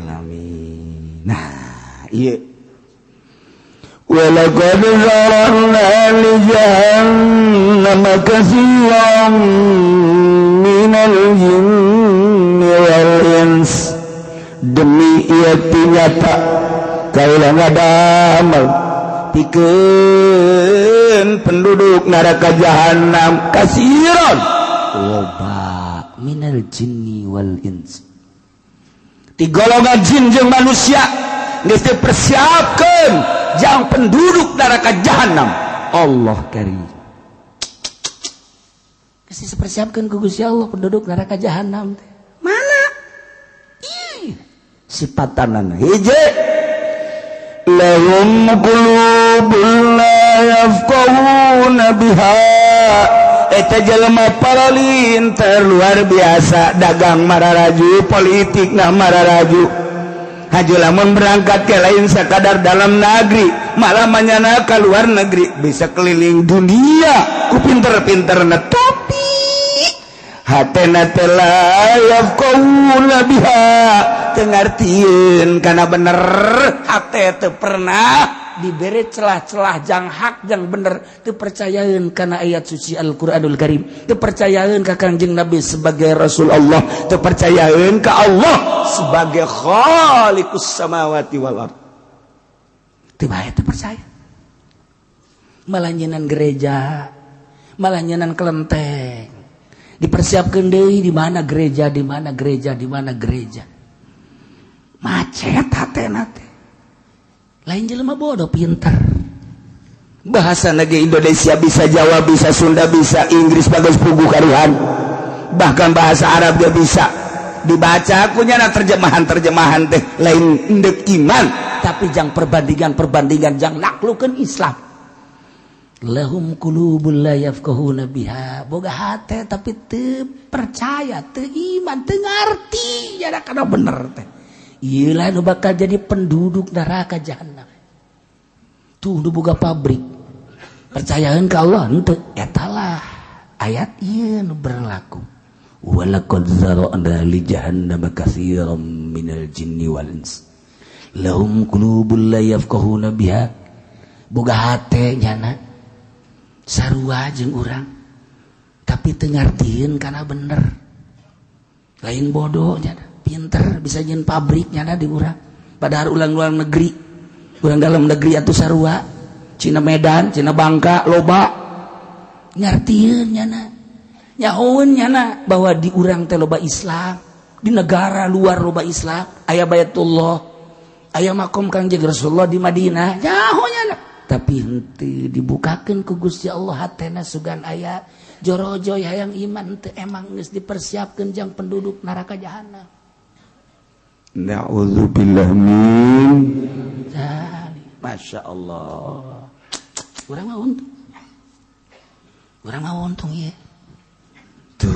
C: alamin. Nah, ieu
A: ولقد ذرأنا لجهنم كثيرا من الجن والإنس. Demi ieu nyata kaula ngadamel pikeun penduduk neraka jahanam kasiron
D: loba minal jinni wal ins.
C: Ti golongan jin jeung manusia geus dipersiapkeun jang penduduk neraka jahanam.
D: Allah karim. Geus dipersiapkeun ku Gusti Allah penduduk neraka jahanam teh. Mana? Ih,
C: sipatanana hiji
A: lahum qulubun la yafqahuna biha.
C: Eta jelema paralinter luar biasa, dagang mararaju, politik na mararaju. Haju lamun berangkat ke lain sekadar dalam negeri, malah manyana ke luar negeri, bisa keliling dunia ku pinter-pinter, tapi hatena teh la yafqahuna biha, teu ngartieun kana bener. Hate teu pernah
D: diberi celah-celah jang hak jang bener, teu percayaeun kana ayat suci Al-Qur'anul Karim, teu percayaeun ka Kangjeng Nabi sebagai Rasul Allah,
C: teu percayaeun ka Allah sebagai Khaliqus samawati wal ard.
D: Teu bae teu percaya, malah nyenan gereja, malah nyenan kelenteng, dipersiapkeun deui di mana gereja, di mana gereja, di mana gereja. Macet hatena teh. Lain jelema bodoh, pinter.
C: Bahasa negeri Indonesia bisa, Jawa bisa, Sunda bisa, Inggris bagus pugu karuhan, bahkan bahasa Arab dia bisa. Dibaca ku nyana terjemahan-terjemahan teh lain endek iman,
D: tapi jang perbandingan-perbandingan, jang naklukeun Islam. Lahum qulubul la yafqahuna biha, boga hate tapi teu percaya, teu iman, teu ngarti jada kana bener teh. Ieu lah nu bakal jadi penduduk neraka jahanam. Tuh nu boga pabrik percayaeun ka Allah henteu, eta lah ayat ieu nu berlaku. Walaqad zara'na li jahannama katsiran minal jinni wal ins lahum qulubul la yafqahuna biha. Boga hate nyana sarua jeung urang tapi teu ngartieun kana bener. Lain bodoh nyana, pinter, bisa nyieun pabrik nyana di urang, padahal ulang luar negeri, urang dalam negeri atuh sarua. Cina Medan, Cina Bangka loba ngartieun nyana, nyahoeun nyana bahwa di urang teh loba Islam, di negara luar loba Islam, aya Baitullah, aya makom Kangjeng Rasulullah di Madinah, nyaho nyana, tapi henteu dibukakeun ku Gusti Allah hatena. Sugan aya jorojoy hayang iman teu, emang geus dipersiapkeun jang penduduk neraka jahanam.
C: Na'udzubillah min
D: dzalik. Masya Allah, urang mah untung, urang mah untung ya.
C: Tuh,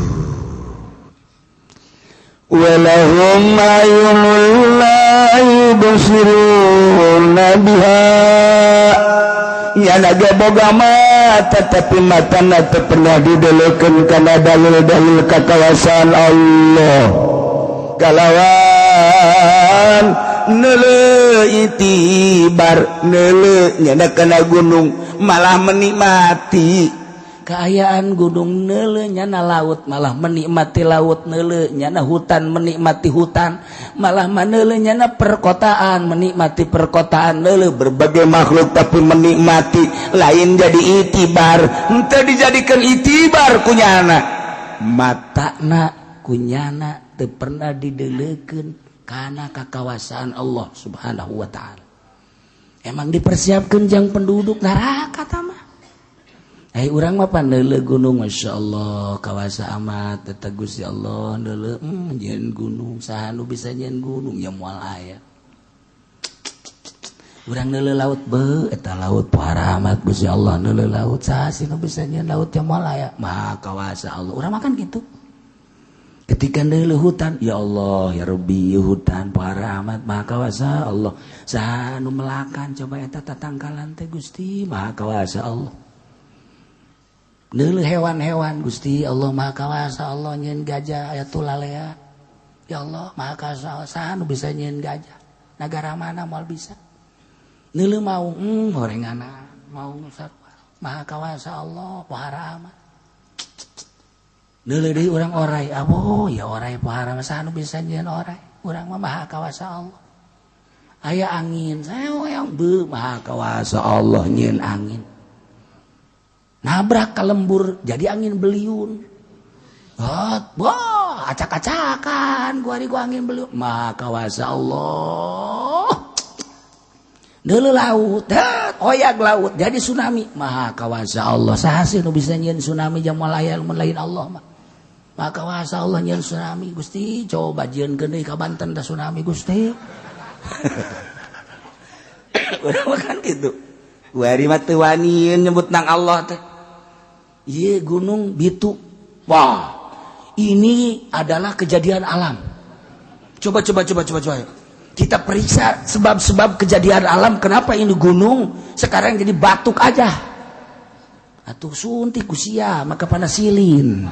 C: walahum a'yunul la yubsiruna biha. Nyana ge boga mata tapi matana teu pernah didelekeun kana dalil-dalil kakawasaan Allah, kalawan neuleu itibar, neuleu nyana kana gunung malah menikmati
D: keayaan gunung, neuleu nyana laut malah menikmati laut, neuleu nyana hutan menikmati hutan, malah maneuleu nyana perkotaan menikmati perkotaan, neuleu
C: berbagai makhluk tapi menikmati, lain jadi itibar, henteu dijadikan itibar kunyana.
D: Matana kunyana teu pernah didelekeun kana kakawasaan Allah Subhanahu wa Ta'ala. Emang dipersiapkan jang penduduk neraka tama. Eh, urang mah pan neuleu gunung, Masya Allah, kawasa amat eta Gusti Allah. Neuleu, nyieun gunung saha nu bisa nyieun gunung? Ya moal aya. Urang neuleu laut, be eta laut pohara amat Gusti Allah. Neuleu laut, saha sih nu bisa nyieun laut? Ya moal aya. Maha kawasa Allah. Urang makan gitu. Ketika neuleu hutan, ya Allah ya Rabbi, hutan pohara amat, maha kawasa Allah. Saha nu melakan coba eta tatangkalan teh? Gusti, maha kawasa Allah. Neuleuh hewan-hewan, Gusti Allah, maha kawasa Allah nyieun gajah aya tulalea. Ya Allah, maha kawasa. Saha nu bisa nyieun gajah? Negara mana? Moal bisa. Neuleuh maung, gorengana maung sarua, maha kawasa Allah, pohara amat. Neuleuh deui urang orai, abo ya orai pohara, saha nu bisa nyieun orai? Urang mah maha kawasa Allah. Aya angin saya be, maha kawasa Allah nyieun angin, nabrak ke lembur jadi angin beliung. Hot, wah, acak-acakan gua gua angin beliung, maha kawasa Allah. Neuleuh laut, oyak laut jadi tsunami, maha kawasa Allah. Saha sih nu bisa nyieun tsunami? Jang moal aya mun lain Allah mah. Maha kawasa Allah nyieun tsunami. Gusti, coba jieunkeun deui ka Banten da tsunami, Gusti. Urang mah kan kitu. Wari mah teu wani nyebut nang Allah teh. Ieu gunung Bitu. Wah, ini adalah kejadian alam. Coba, coba, coba, coba, coba. Kita periksa sebab-sebab kejadian alam, kenapa ini gunung sekarang jadi batuk aja. Atuh suntik usia maka panasilin.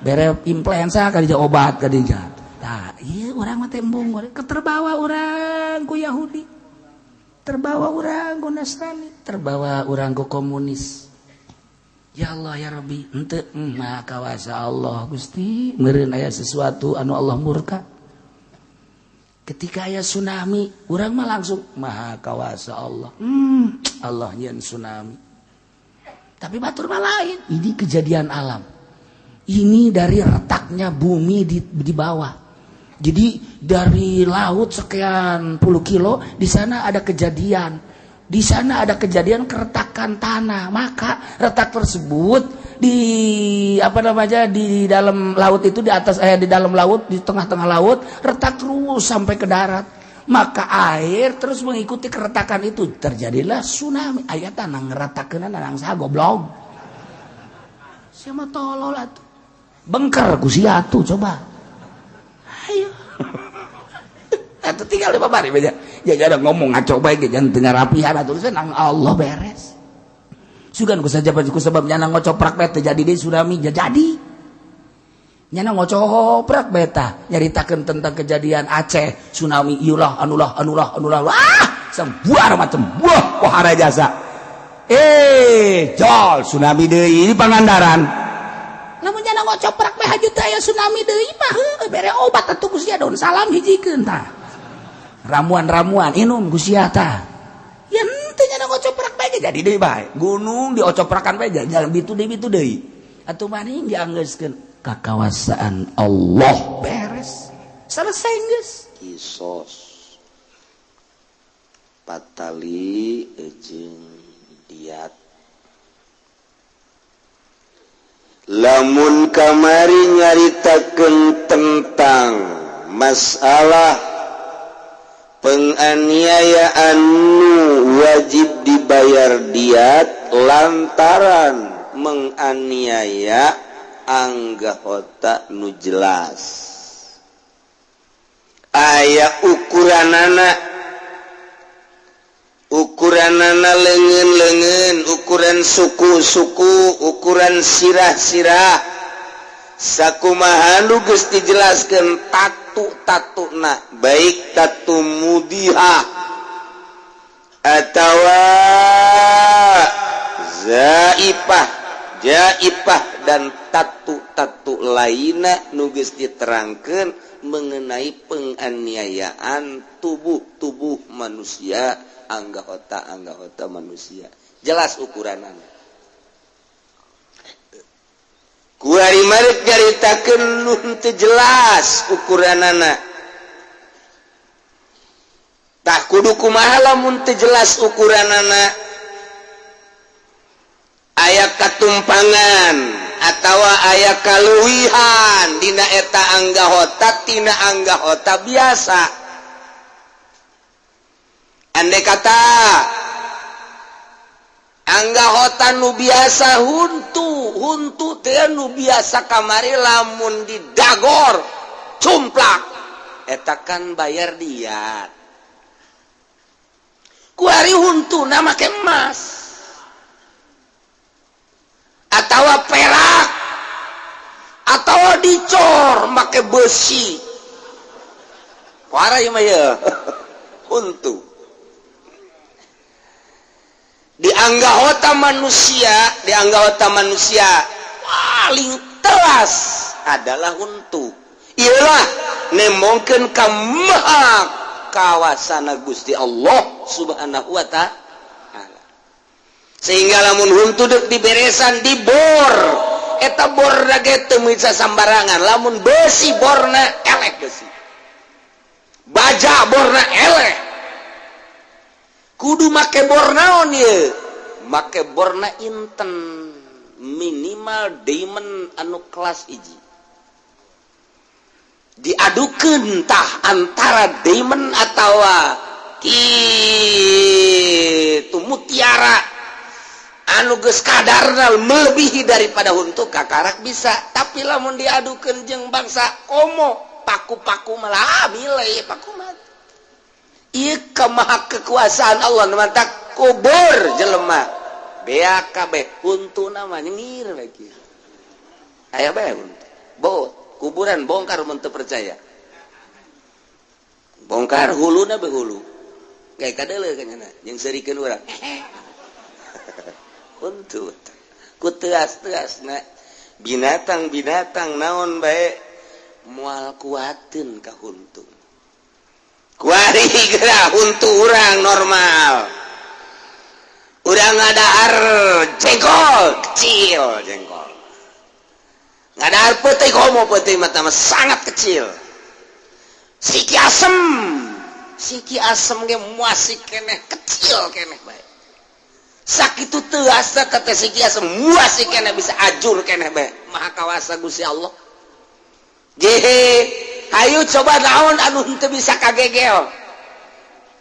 D: Bere influenza kali obat kali. Nah, iya urang mah tembung keterbawa urang ku Yahudi. Terbawa urang ku Nasrani, terbawa urang ku komunis. Ya Allah ya Rabbi, henteu, maha kawasa Allah Gusti, meureun aya sesuatu anu Allah murka. Ketika aya tsunami, urang mah langsung maha kawasa Allah. Allah nyieun tsunami. Tapi batur mah lain, ini kejadian alam. Ini dari retaknya bumi di bawah. Jadi dari laut sekian puluh kilo di sana ada kejadian. Di sana ada kejadian keretakan tanah. Maka retak tersebut Di apa namanya, di dalam laut itu, di atas, di dalam laut, di tengah-tengah laut retak terus sampai ke darat, maka air terus mengikuti keretakan itu, terjadilah tsunami. Aya tanah ngeretakeun nang saha, goblok? Siapa tolol atuh, bengker ku sia tuh. Coba ayo atuh, tinggal lima bari beja ya, ada ngomong ngaco bae ge, jangan teu rapihan atuh. Nang Allah beres. Sugan ku saja ku sebab nyana ngocoprak bae terjadi deui tsunami, jadi nyana ngocoprak beta nyaritakeun tentang kejadian Aceh tsunami, iulah anulah anulah anulah, ah, sebuah macam buah pohara jasa, eh, jol tsunami deui ini Pangandaran. Lamun nyana ngocoprak bae haju teh aya tsunami deui mah, heuh, bere obat atuh ku sia, daun salam hijikeun tah, ramuan-ramuan inum ku sia tah. Ya henteu, nyana ngocoprak bae jadi deui bae, gunung diocoprakan bae jalan bitu deui, bitu deui atuh. Maning dianggeuskeun kakawasaan Allah, beres, selesai geus.
A: Kisos patali jeung diat. Lamun kamari nyaritakeun tentang masalah penganiayaan nu wajib dibayar diat lantaran menganiaya anggota nu jelas aya ukuranana, ukuranana lengan-lengan, ukuran suku-suku, ukuran sirah-sirah, sakumaha nu geus dijelaskeun tatu-tatu na, baik tatu mudihah atawa zaipah, jaipah, dan tatu-tatu lainna nu geus diterangkeun mengenai penganiayaan tubuh-tubuh manusia, anggota-anggota manusia, jelas ukuranana. Kuari marek nyaritakeun nu teu jelas ukuranana. Tah, kudu kumaha lamun teu jelas ukuranana, aya katumpangan atau aya kaluwihan dina eta anggota tina anggota biasa? Andai kata anggota nu biasa huntu, huntu teh nu biasa kamari, lamun didagor cumplak, eta kan bayar diat. Kuari huntu nama emas atau perak atau dicor make besi, kuari mah ya huntu di anggota manusia, di anggota manusia paling telas adalah huntu. Iyalah, nemongkeun ka maha kawasana Gusti Allah Subhanahu wa Ta'ala, sehingga lamun huntu dek diberesan, dibor, eta bor ge teu bisa sambarangan. Lamun besi borna eleh, besi baja borna eleh, kudu make bor naon ye, make borna inten, minimal diamond anu kelas hiji. Diadukeun tah antara diamond atawa kitu mutiara anu geus kadarna melebihi daripada huntu, kakarak bisa. Tapi lamun diadukeun jeung bangsa komo paku-paku, malah milih paku mah. Ieu kemaha kekuasaan Allah, mantak kubur jelema BAKB huntu nama nyengir lagi, aya bae huntu bo kuburan, bongkar mun teu percaya, bongkar huluna be, hulu kayak kadeuleu kan jeung seurikeun urang huntu ku teas-teas. Na binatang-binatang naon bae moal kuateun ka huntu. Kuari geura huntu urang normal, urang ngadahar jengkol kecil, jengkol ngadahar peuting, komo peuting mata mah sangat kecil. Siki asem, siki asem ge masih keneh kecil keneh bae. Sakitu. Henteu asa kata si Ki semua si kene bisa ajur keneh bae. Maha kawasa Gusti Allah. Jehe, hayu coba naon anu henteu bisa kagegel.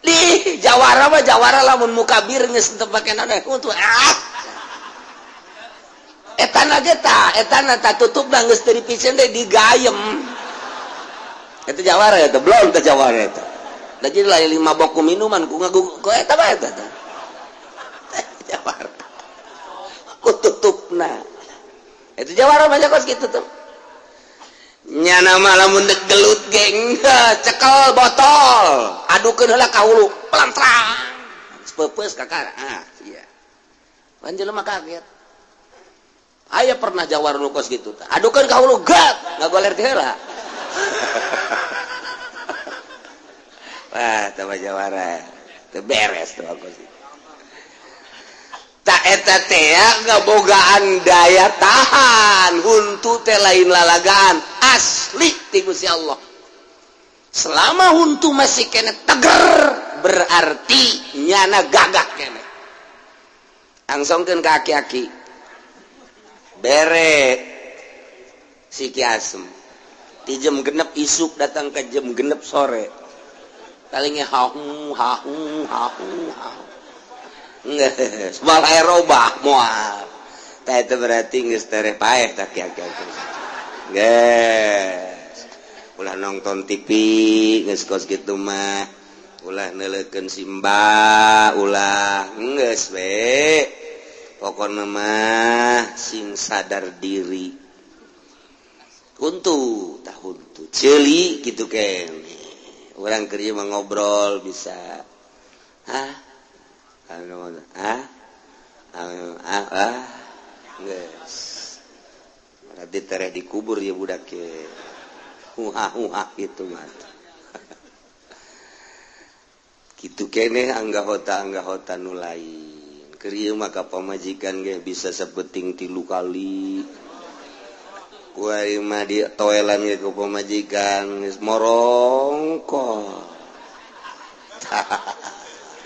A: Di jawara mah jawara lamun mukabir geus teu pake naon untuk ah. Etana ge tah, etana tah tutupna geus teu dipicen deui digayem. Eta jawara eta, belum teh jawara eta. Da jadi lain lima boku minuman ku ngagu ku eta bae eta teh. Jawara. Ku tutupna. Itu jawara mah kos kitu tuh. Nyana mah lamun dek gelut geng cekel botol, adukeun heula ka hulu, pelantrang. Peupeus kakara. Ah, iya. Pan jelema kaget. Aya pernah jawara nu kos kitu tah. Adukeun ka hulu gat, ngagoler teh heula. Wah, tambah jawara. Teu beres tuh aku sih. Tak eta teh ngabogaan daya tahan, huntu teh lain lalagaan asli ti Gusti Allah. Selama huntu masih kene teger, berarti nyana gagah kene. Angsongkeun ka aki-aki. Bere si Ki Asem. Di jam 6 isuk datang ke jam 6 sore. Palingnya hahu hahu hahu hahu. Geus moal aya robah moal. Tah eta berarti geus tereh paeh tah kieu-kieu. Geus. Ulah nonton TV geus kos kitu mah. Ulah neuleukeun simba, ulah geus we. Pokona mah sing sadar diri. Huntu tah huntu. Ceuli kitu keneh. Orang kerja mah ngobrol bisa. Hah? Hah? Ah, ah. Geus. Berarti tereh dikubur ya budak ke. Huha-huha gitu mah. Kitu keneh anggahota-anggahota nu lain. Keur ieu mah ka pamajikan ge bisa sapeting 3 kali. Kuari mah di toelan ge ku pamajikan geus morongko.